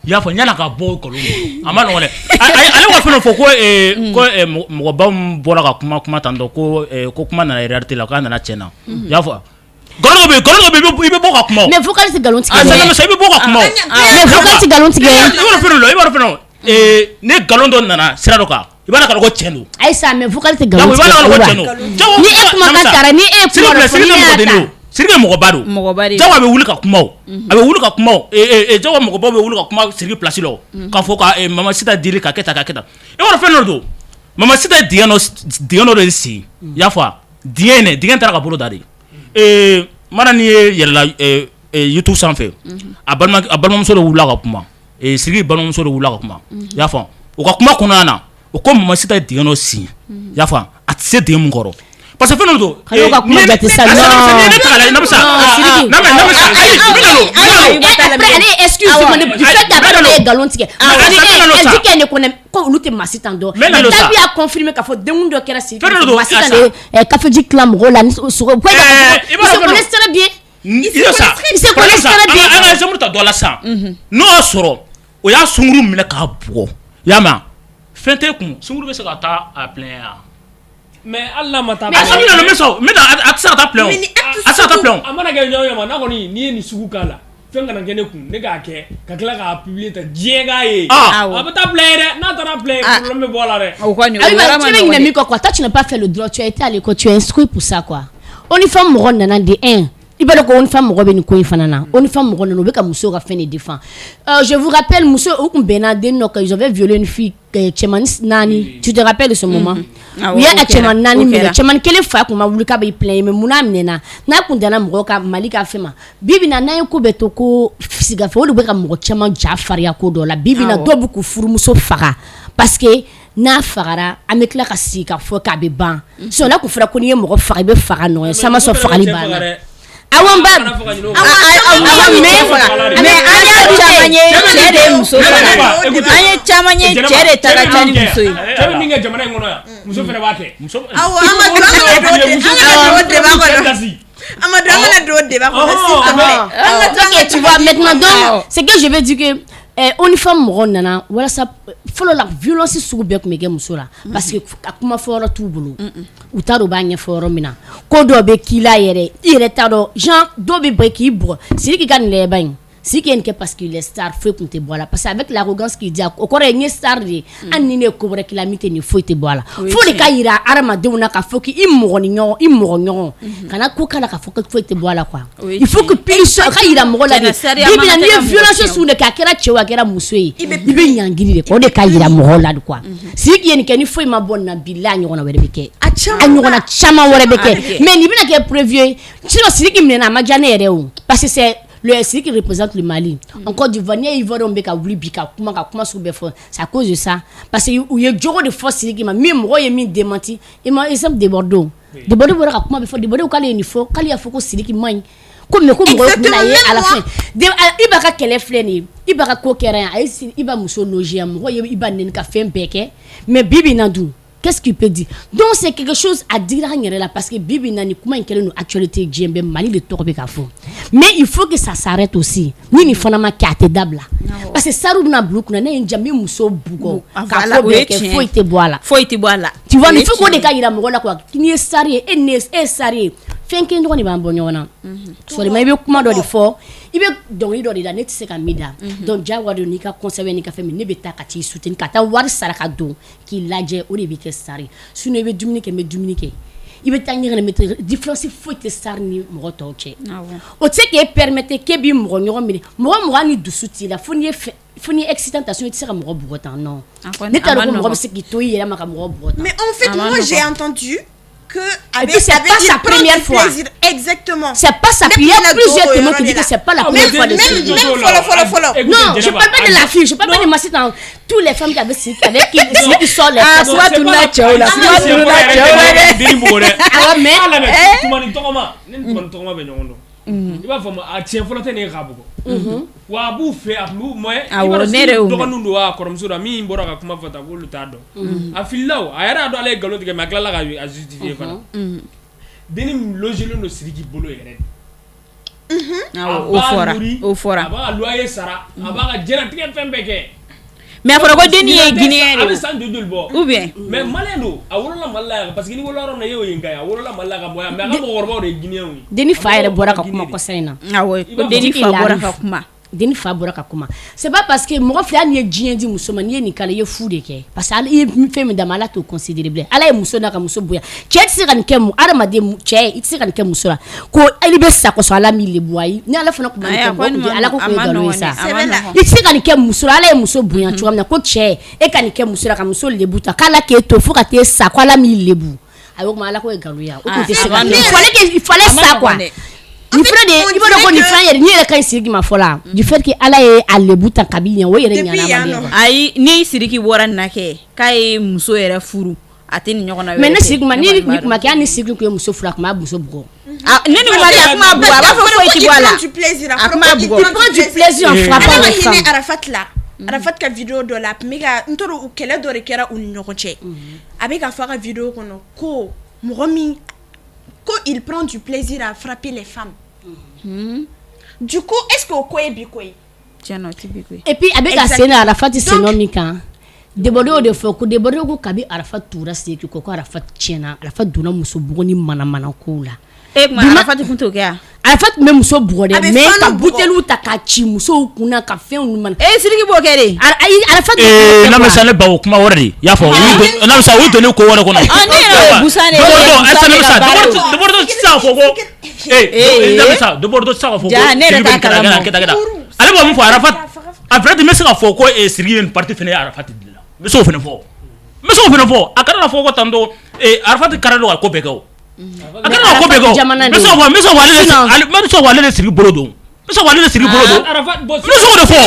i y'a fɔ yan'a ka bɔ o nkalon don, a ma nɔgɔn dɛ. Ale ka fɛn dɔ fɔ ko ko mɔgɔba min bɔra ka kuma kuma tan tɔ, ko kuma nana réalité la, k'a nana tiɲɛ na, i y'a fɔ, nkalon dɔ bɛ yen, nkalon dɔ bɛ yen, i bɛ bɔ ka kuma o. Mais vocal tɛ nkalon tigɛ Ah, dɛ. ça, i bɛ bɔ ka kuma o. Mais vocal tɛ nkalon tigɛ. I b'a dɔn fɛn dɔ la, i b'a dɔn fɛn dɔ, ni nkalon dɔ nana sira dɔ kan, i b'a dɔn k'a fɔ ko tiɲɛ don. Ayisa, mais vocal tɛ I b'a nkalon dɔn tigɛ. ko Ayiwa. tiɲɛ don. Ni e kumakan taara, ni e ye S'il kuma vous dɔ plaît, fɔ, ni Sidiki ne tɛ y'a mɔgɔ ta. den o. Sidiki mɔgɔba don, mɔgɔba de Jago a bɛ wuli ka kuma o, a bɛ wuli ka kuma o, Jago mɔgɔbaw bɛ wuli ka kuma Sidiki place la o, k'a fɔ ka Mama Sita deli ka kɛ tan ka kɛ tan, i b'a dɔn fɛn dɔ don, Mama Sita ye dingɛ dɔ de sen, i y'a fɔ wa, dingɛ in dɛ, dingɛ taara ka bolo da de, mana n'i ye yɛlɛla YouTube sanfɛ, a balimamuso dɔ wulila ka kuma, Sidiki balimamuso dɔ wulila ka kuma, i y'a fɔ u ka kuma kɔnɔna na, u ko Mama Sita ye dingɛ dɔ sen, i y'a fɔ a tɛ se dingɛ min kɔrɔ. Parce que fɛn dɔ don. Ka ka kuma jate sa. Ale excuse du fait d'avoir ye nkalon tigɛ. Elle dit qu'elle ne connaît ko olu tɛ Masita dɔn. Mais Dabi y'a confirmé k'a fɔ denkun dɔ kɛra Sidiki Masita de ye café tila mɔgɔw la ni sogo. Ils se connaissent très bien. Ils se connaissent très bien. An ka exemple ta dɔ la sisan. N'o y'a sɔrɔ o y'a sunkuru minɛ k'a bugɔ, i y'a mɛn, fɛn t'e kun, sunkuru bɛ se ka taa a plein yan. Mais hali n'a ma taa. A tɛ se ka taa plein o. A tɛ se ka taa plein o. A mana kɛ ɲɔgɔn ma, n'a kɔni n'i ye nin sugu k'a la, fɛn kana kɛ ne kun, ne k'a kɛ ka tila k'a publier tan diɲɛ k'a ye. A bɛ taa plein dɛ, n'a taara plein problème bɛ bɔ a la dɛ. O kɔni o yɔrɔ ma nɔgɔn dɛ. Min kɔ quoi, toi tu n'as pas fait le droit, tu as été à l'école, tu es instruit pour ça quoi. ONU Femmes mɔgɔ nana de un, i b'a dɔn ko ONU Femmes mɔgɔ bɛ nin ko in fana na. ONU Femmes mɔgɔ nana, u bɛ ka musow ka fɛn de défend. Je vous rappelle, muso u kun bɛnna den dɔ kan, ils avaient violé une fille, cɛmannin naani, tu te rappelles de ce moment? U y'a cɛman naani minɛ, cɛmannin kelen fa kun ma wuli k'a b'i plaindre, mais mun n'a minɛna, n'a kun danna mɔgɔw ka Mali ka fɛn ma. Bi bi in na, n'an ye ko bɛɛ to ko sigafɛ, o de bɛ ka mɔgɔ caman ja farinya ko dɔ la. Bi bi in na, dɔw bɛ k'u furumuso faga parce que n'a fagara, an bɛ tila ka sigi ka fɔ k'a bɛ ban. Sinon n'a kun fɔra ko n'i ye mɔgɔ faga, i bɛ faga nɔ ye, san ma sɔn fagali banna. Awɔ n ba, mais an y'a caman ye, cɛ de ye muso faga. An ye caman ye, cɛ de ta ka ca ni muso ye. Cɛ bɛ min kɛ jamana in kɔnɔ yan, muso fana b'a kɛ. Awɔ, an ma don, an kana don débat kɔnɔ. Amadu, an kana don débat kɔnɔ s'il te plaît. An ka to an ka Tu vois maintenant, donc c'est que je veux dire que ONU Femmes mɔgɔw nana walasa fɔlɔ la, violence sugu bɛɛ tun bɛ kɛ muso la parce que a kuma fɔ yɔrɔ t'u bolo, u t'a dɔn u b'a ɲɛfɔ yɔrɔ min na. Ko dɔw bɛ k'i la yɛrɛ, i yɛrɛ t'a dɔn, genre dɔw bɛ bɔ k'i bugɔ. Sidiki ka nin lajɛ in, Sidiki ye nin kɛ parce qu'il est star, foyi tun tɛ bɔ a la, parce que avec l'arrogance qu'il dit, o kɔrɔ ye n ye star de ye, hali ni ne ye ko wɛrɛ k'i la min tɛ nin, foyi tɛ bɔ a la. Fo de ka yira hadamadenw na k'a fɔ k'i mɔgɔ ni ɲɔgɔn, i mɔgɔ ɲɔgɔn kana ko k'a la k'a fɔ ko foyi tɛ bɔ a la quoi. Il faut que punition ka yira mɔgɔ la de. Bi bi in na, n'i ye violence sugu de kɛ, a kɛra cɛ o, a kɛra muso ye, i bɛ ɲangili de kɛ. O de ka yira mɔgɔw la de quoi. Sidiki ye nin kɛ, ni foyi ma bɔ nin na, bilahi a ɲɔgɔnna wɛrɛ bɛ kɛ, a ɲɔgɔnna caman wɛrɛ bɛ kɛ. Mais nin bɛna kɛ preuve ye. Sinon Sidiki minɛna, a ma diya ne yɛrɛ o, parce que c'est le Sidiki représente le Mali. En Côte d'Ivoire, n'i ye Ivoirien bɛ ka wuli bi ka kuma, ka kuma sugu bɛɛ fɔ, c'est à cause de ça, parce que u ye jogo de fɔ Sidiki ma min mɔgɔw ye min démenti. I ma exemple Debordo, Debordo bɔra ka kuma bɛ fɔ, Debordo k'ale ye nin fɔ, k'ale y'a fɔ ko Sidiki man ɲi ko, mais ko mɔgɔw tun bɛna ye à la fin. Iba ka kɛlɛ filɛ nin ye, Iba ka ko kɛra yan, a ye Iba muso loger yan, mɔgɔw ye Iba neni ka fɛn bɛɛ kɛ, mais bi bi in na dun, qu'est-ce qu'il peut dire? Donc c'est quelque chose à dire an yɛrɛ la, parce que bi bi in na, nin kuma in kɛlen don actualité, diɲɛ bɛɛ, Mali de tɔgɔ bɛ ka fɔ. Mais il faut que ça s'arrête aussi. Ni nin fana ma kɛ, a tɛ dabila, parce que sariw bɛna bila u kunna, ne ye n ja n bɛ muso bugɔ ka ko bɛɛ kɛ, foyi tɛ bɔ a la. Foyi tɛ bɔ a la. Tu vois, il faut k'o de ka yira mɔgɔ la quoi. N'i ye star ye, e ni e ye star ye, fɛn kelen dɔrɔn de b'an bɔ ɲɔgɔn na. Seulement i bɛ kuma dɔ de fɔ, i bɛ dɔnkili dɔ de da, ne tɛ se ka min da. Donc diyagoya don, n'i ka concert n'i ka fɛn min, ne bɛ taa ka t'i soutenir, ka taa wari sara ka don k'i lajɛ, o de b'i kɛ star ye. Sinon i bɛ dumuni kɛ, n bɛ dumuni kɛ, i bɛ taa ɲɛgɛn na, n bɛ taa, différence foyi tɛ star ni mɔgɔ tɔw cɛ. O tɛ se k'e permettre k'e b'i mɔgɔ ɲɔgɔn minɛ, mɔgɔ mɔgɔ hali ni dusu t'i la, fo n'i ye fɛn, fo n'i excitant ta, sinon i tɛ se ka mɔgɔ bugɔ tan, non. Ne t'a dɔn ko mɔgɔ bɛ se k'i to i yɛrɛ ma ka mɔgɔ bugɔ tan. Mais en fait, moi j'ai entendu que Et puis c'est pas sa première fois. Exactement. C'est pas sa première. Il y a plusieurs témoins qui disent que c'est pas la première fois. Même fɔlɔ fɔlɔ fɔlɔ. Non, je parle pas de la fille, je parle pas de Massita. Tous les femmes qui avaient avec qui sort les Ah, soit tununa cɛw la, soit tununa cɛw la dɛ. Den bugɔ dɛ. Ah mais Tumani tɔgɔma, ne ni Tumani tɔgɔma bɛ ɲɔgɔn dɔn. I b'a faamu, a tiɲɛ fɔlɔ tɛ ne ye k'a bugɔ. Wa a b'u fɛ, a tun b'u mais i b'a dɔn dɔgɔninw don wa kɔrɔmuso don, min bɔra ka kuma fɔ tan k'olu t'a dɔn. A filila o, a yɛrɛ y'a dɔn ale ye nkalon tigɛ, mais a tilala ka a justifier fana. Denni logelen don Sidiki bolo yɛrɛ de. O fɔra, o fɔra. A b'a ka loyer sara, a b'a ka diɲɛlatigɛ fɛn bɛɛ kɛ. Mais a fɔra ko denni ye Guinéen de. A bɛ san joli joli bɔ? Ou bien. Mais malien don, a wolola Mali la yan, parce que n'i wolola yɔrɔ min na, e y'o ye nka ye, a wolola Mali la ka bɔ yan, mais a ka mɔgɔkɔrɔbaw de ye Guinéen ye. Denni fa yɛrɛ bɔra ka kuma kɔsa in na. Awɔ, ko denni fa bɔra ka kuma. Denni fa bɔra ka kuma, c'est pas parce que mɔgɔ filɛ, hali n'i ye diɲɛ di muso ma, n'i ye nin k'a la, i ye fu de kɛ, parce que i ye fɛn min d'a ma, Ala t'o considérer bilen. Ala ye muso n'a ka muso bonya, cɛ tɛ se ka nin kɛ hadamaden, cɛ i tɛ se ka nin kɛ muso la ko i bɛ sa kosɔn Ala m'i lebu. Ayi, ni Ala fana tun ma nin kɛ, mɔgɔ tun tɛ Ala ko kun ye nkalon ye sa. I tɛ se ka nin kɛ muso la, Ala ye muso bonya cogoya min na, ko cɛ e ka nin kɛ muso la, ka muso lebu ta, k'Ala k'e to fo ka t'e sa, ko Ala m'i lebu. Ayi, o tuma Ala ko ye nkalon ye wa? O tun tɛ se ka kɛ. Il fallait sa quoi. Nin filɛ de ye, i b'a dɔn ko nin fɛn yɛrɛ, nin yɛrɛ ka ɲi Sidiki ma fɔlɔ la, du fait que Ala ye a lebu ta kabi yen, o yɛrɛ ɲana ma. Ayi, ni Sidiki bɔra nin na kɛ k'a ye muso yɛrɛ furu, a tɛ nin ɲɔgɔn na. Mais ne Sidiki ma, ni nin tun ma kɛ, hali ni Sidiki tun ye muso furu, a tun b'a muso bugɔ. Ne ni ma kɛ, a tun b'a bugɔ, a b'a fɔ foyi tɛ bɔ a la. A tun b'a bugɔ. Il prend du plaisir en frappant les femmes. Ala ka hinɛ Arafat la. Arafat ka vidéo dɔ la, a tun bɛ ka, n t'o dɔn, u kɛlɛ dɔ de kɛra u ni ɲɔgɔn cɛ. A bɛ ka fɔ a ka vidéo kɔnɔ ko mɔgɔ min ko il prend du plaisir à frapper les femmes. Du coup, est-ce que o ko ye bi ko ye? Tiɲɛ na, o tɛ bi ko ye. Et puis a bɛ ka sen na Arafat sen min kan, Debɔdo y'o de fɔ ko Debɔdo ko kabi Arafat tugura Sidiki kɔ, ko Arafat tiɲɛna, Arafat donna muso bugɔ ni manamana kow la. E tuma Arafat tun t'o kɛ wa? Arafat tun bɛ muso bugɔ dɛ, mais ka buteliw ta k'a ci musow kunna, ka fɛnw mana. E Sidiki b'o kɛ de. Ayi, Arafat. Ee, n'a sa ne ba, o kuma wɛrɛ de, i y'a fɔ, n'a sa u donni ko wɛrɛ kɔnɔ. Ne yɛrɛ ye busan de ye. Debɔdo tɛ se k'a fɔ ko ee, n'a sa Debɔdo tɛ se k'a fɔ ko. Ja, ne yɛrɛ t'a kalama. Ale b'a mun fɔ Arafat, en fait n bɛ se k'a fɔ ko Sidiki ye nin partie fana ye Arafat de la, n bɛ se k'o fana fɔ, n bɛ se k'o fana fɔ. A kana fɔ ko tantôt Arafat kɛra don ka ko bɛɛ kɛ o. A kana ko bɛɛ kɛ o. N bɛ se k'o fɔ, n bɛ se k'o fɔ ale, n bɛ se k'o fɔ ale de Sidiki bolo don. N bɛ se k'o fɔ ale de Sidiki bolo don. N bɛ se k'o de fɔ.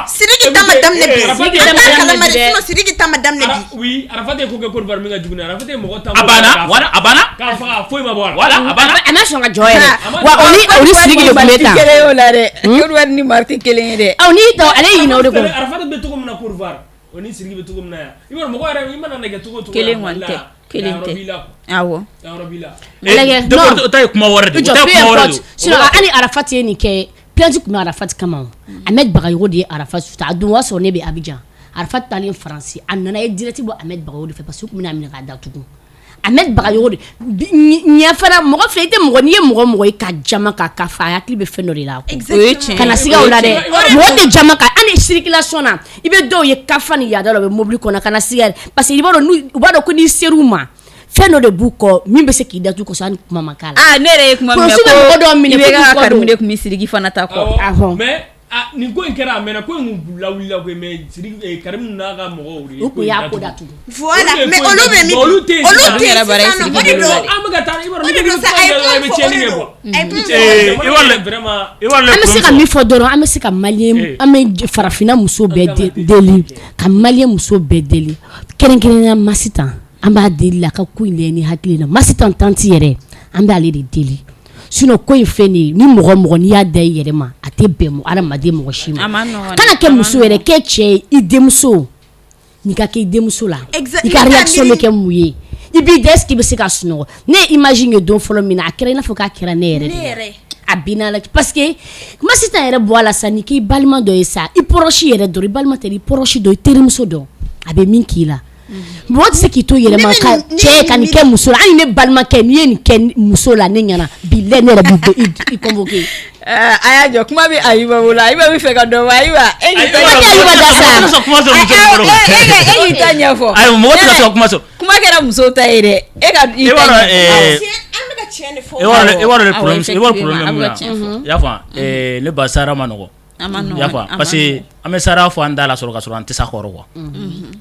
Sidiki ta ma daminɛ bi. An t'a kalama dɛ, sinon Sidiki ta ma daminɛ bi. Oui, Arafat ye ko kɛ Côte d'Ivoire min ka jugu, Arafat ye mɔgɔ tan. A banna, voilà, a banna. K'a faga, foyi ma bɔ a la. Voilà, a banna. A ma sɔn ka jɔ yɛrɛ. Wa o ni Sidiki de tun bɛ tan. Kelen y'o la dɛ. Côte d'Ivoire ni Marti kelen ye dɛ. Aw ni tɔ ale ɲinɛ o de kɔ. Arafat bɛ cogo min na Côte d'Ivoire, o ni Sidiki bɛ cogo min na yan. I b'a dɔn mɔgɔ yɛrɛ, i mana nɛgɛ cogo o cogo. Kelen kɔni tɛ. Kelen tɛ. Awɔ. O ta ye kuma wɛrɛ de ye. O ta ye kuma wɛrɛ de ye. Sinon hali Arafat ye nin kɛ, plainte tun bɛ Arafat kama o. Ahmed Bagayogo de ye Arafat suta. A don o y'a sɔrɔ ne bɛ Abidjan. Arafat taalen Faransi, a nana ye direct bɔ Ahmed Bagayogo de fɛ, parce que u tun bɛna a minɛ k'a datugu. Ahmed Bagayogo de ɲɛ fana, mɔgɔ filɛ, i tɛ mɔgɔ, n'i ye mɔgɔ mɔgɔ ye ka jama ka fa, a hakili bɛ fɛn dɔ de la. O ye tiɲɛ ye. Kana siga o la dɛ. Mɔgɔ tɛ jama kan, hali circulation na, i bɛ dɔw ye kafa ni yaada la, u bɛ mobili kɔnɔ, kana siga, parce que i b'a dɔn, u b'a dɔn ko n'i ser'u ma, fɛn dɔ de b'u kɔ min bɛ se k'i datugu kosɔn, hali kuma ma k'a la. Ah, ne yɛrɛ ye kuma min mɛn ko IBK ka Karimu de tun bɛ Sidiki fana ta kɔ. Mais nin ko in kɛra a mɛnna, ko in kun lawulila koyi, mais Sidiki, Karimu n'a ka mɔgɔw de. U kun y'a ko datugu. Voilà, mais olu bɛ min? Olu tɛ yen. Olu tɛ yen sisan nɔ, o de don. An bɛ ka taa, i b'a dɔn, O de don sa, a ye kuma i bɛ tiɲɛni kɛ quoi. A ye kuma fɔ. Vraiment. An bɛ se ka min fɔ dɔrɔn, an bɛ se ka malien, an bɛ farafinna muso bɛɛ deli, ka malien muso bɛɛ deli, kɛrɛnkɛrɛnnenya Masitan, an b'a deli la ka ko in lajɛ ni hakili la. Masitan tantie yɛrɛ, an b'ale de deli. Sinon ko in fɛn de ye, ni mɔgɔ mɔgɔ n'i y'a da i yɛrɛ ma, a tɛ bɛn hadamaden mɔgɔ si ma. Kana kɛ muso yɛrɛ, kɛ cɛ ye, i denmuso, n'i ka kɛ i denmuso la, i ka réaction bɛ kɛ mun ye? I b'i da, est-ce que i bɛ se ka sunɔgɔ? Ne ye image ye don fɔlɔ min na, a kɛra i n'a fɔ k'a kɛra ne yɛrɛ de ye. A binna la, parce que Masitan yɛrɛ bɔ a la sa, n'i k'i balima dɔ ye sa, i proche yɛrɛ dɔrɔn, i balima tɛ, i proche dɔ, i terimuso dɔ, a bɛ min k'i la. Mɔgɔ tɛ se k'i to yɛrɛ ma ka cɛ ka nin kɛ muso la. Hali ne balimakɛ, n'i ye nin kɛ muso la, ne ɲɛna bilahi, ne yɛrɛ b'i convoquer. A y'a jɔ, kuma bɛ Ayuba bolo, Ayuba bɛ fɛ ka dɔ fɔ. Ayuba, e k'i ta Ayuba da sa. E k'i ta ɲɛfɔ. Ayi, mɔgɔ tɛ ka se ka kuma sɔrɔ. Kuma kɛra musow ta ye dɛ. E ka i ta ɲɛfɔ. An bɛ ka tiɲɛ de fɔ. I b'a dɔn problème, i b'a dɔn problème min na. I y'a faamu, ne ba, sara ma nɔgɔn. I y'a faamu, parce que an bɛ sara fɔ an da la sɔrɔ ka sɔrɔ an tɛ s'a kɔrɔ quoi. I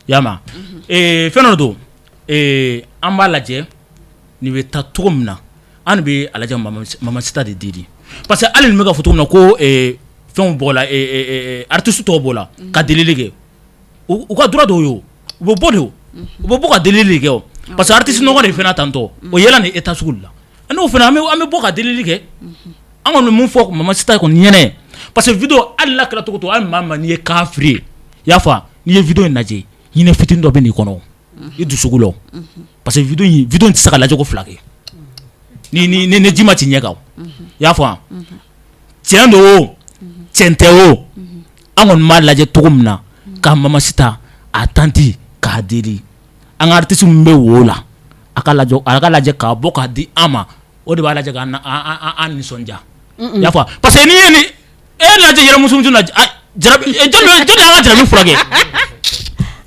y'a mɛn, fɛn dɔ don, an b'a lajɛ nin bɛ taa cogo min na, an bɛ a lajɛ Mama Sita de deli, parce que hali nin bɛ ka fɔ cogo min na ko fɛnw b'o la, artiste tɔw b'o la ka delili kɛ, u ka droit dɔw ye, o u bɛ bɔ de, u bɛ bɔ ka delili kɛ o, parce que artiste nɔgɔ de fana tantôt o yɛlɛ nin état sugu la, n'o fana an bɛ bɔ ka delili kɛ. An kɔni mun fɔ Mama Sita kɔni ɲɛnɛ, parce que vidéo hali n'a kɛra cogo cogo, hali maa n'i ye kafiri ye, i y'a faamu, n'i ye vidéo in lajɛ, hinɛ fitinin dɔ bɛ n'i kɔnɔ, i dusukun la, parce que vidéo in tɛ se ka lajɛ ko fila kɛ ni ni ji ma ci ɲɛ kan, i y'a faamu. Tiɲɛ don o, tiɲɛ tɛ o, an kɔni b'a lajɛ cogo min na ka Mama Sita a tantie k'a deli, an ka artiste min bɛ wo la, a ka lajɛ k'a bɔ k'a di an ma, o de b'a lajɛ k'an nisɔndiya, i y'a faamu, parce que n'i ye nin E lajɛ yɛrɛ muso na jɔn y'an ka jarabi furakɛ?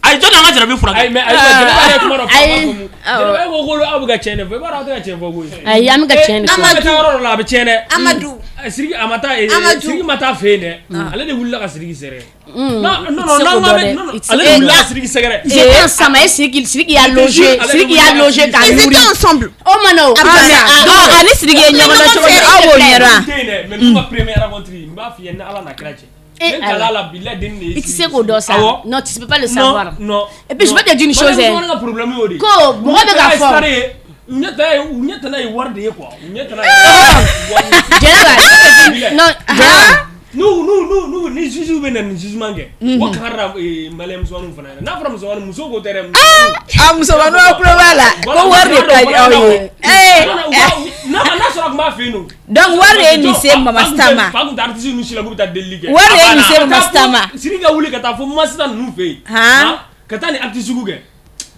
Ayi, jɔn y'an ka jarabi furakɛ? Ayi, mais Jɛnɛba yɛrɛ kuma dɔ fɔ, a b'a faamu. Jɛnɛba, e ko ko aw bɛ ka tiɲɛ de fɔ, i b'a dɔn aw tɛ ka tiɲɛ fɔ koyi. Ayi, an bɛ ka tiɲɛ de fɔ. An bɛ taa yɔrɔ dɔ la, a bɛ tiɲɛ dɛ. Amadu. Sidiki a ma taa, Amadu. Sidiki ma taa fɛ yen dɛ. Ale de wulila ka Sidiki sɛgɛrɛ. Non, non, non, I tɛ se non, k'o non, dɔn dɛ. non, non, I tɛ se ale de wulila ka Sidiki sɛgɛrɛ. Ils étaient ensemble, et Sidiki y'a logé, Sidiki y'a logé k'a Ils nourri. étaient ensemble. O ma na o. Ani Sidiki ye ɲɔgɔn dɔn cogo min, aw b'o ɲɛdɔn wa? Tɛ yen dɛ, mais n'u ka première rencontre, n b'a f'i ye, ni Ala n'a kira cɛ. Eh, Ne kala la, bilahi, denni de ye I tɛ se k'o dɔn sa. Awɔ. Non, tu peux pas le savoir. Non, non. Et puis je vais te dire une chose, Madame hein. Musomanin ka problème y'o de ye. Ko mɔgɔ bɛ k'a fɔ. Star ye, u ɲɛ tana ye wari de ye quoi. U ɲɛ tana ye wari. Jɛnɛba, non, Jɛnɛba. N'u ni juge bɛ na nin jugement kɛ, o kankari da malien musomaninw fana ɲɛna. N'a fɔra musomanin, muso ko tɛ dɛ. A musomaninw, aw tulo b'a la ko wari de ka di aw ye. Ee, N'a sɔrɔ a tun b'a fɛ yen nɔ. Donc wari de ye nin se Mama Star ma. Fa kun tɛ artiste ninnu si la k'u bɛ taa delili kɛ. Wari de ye nin se Mama Star ma. Sidiki ka wuli ka taa fo Masita ninnu fɛ yen. Han? Ka taa ni artiste sugu kɛ.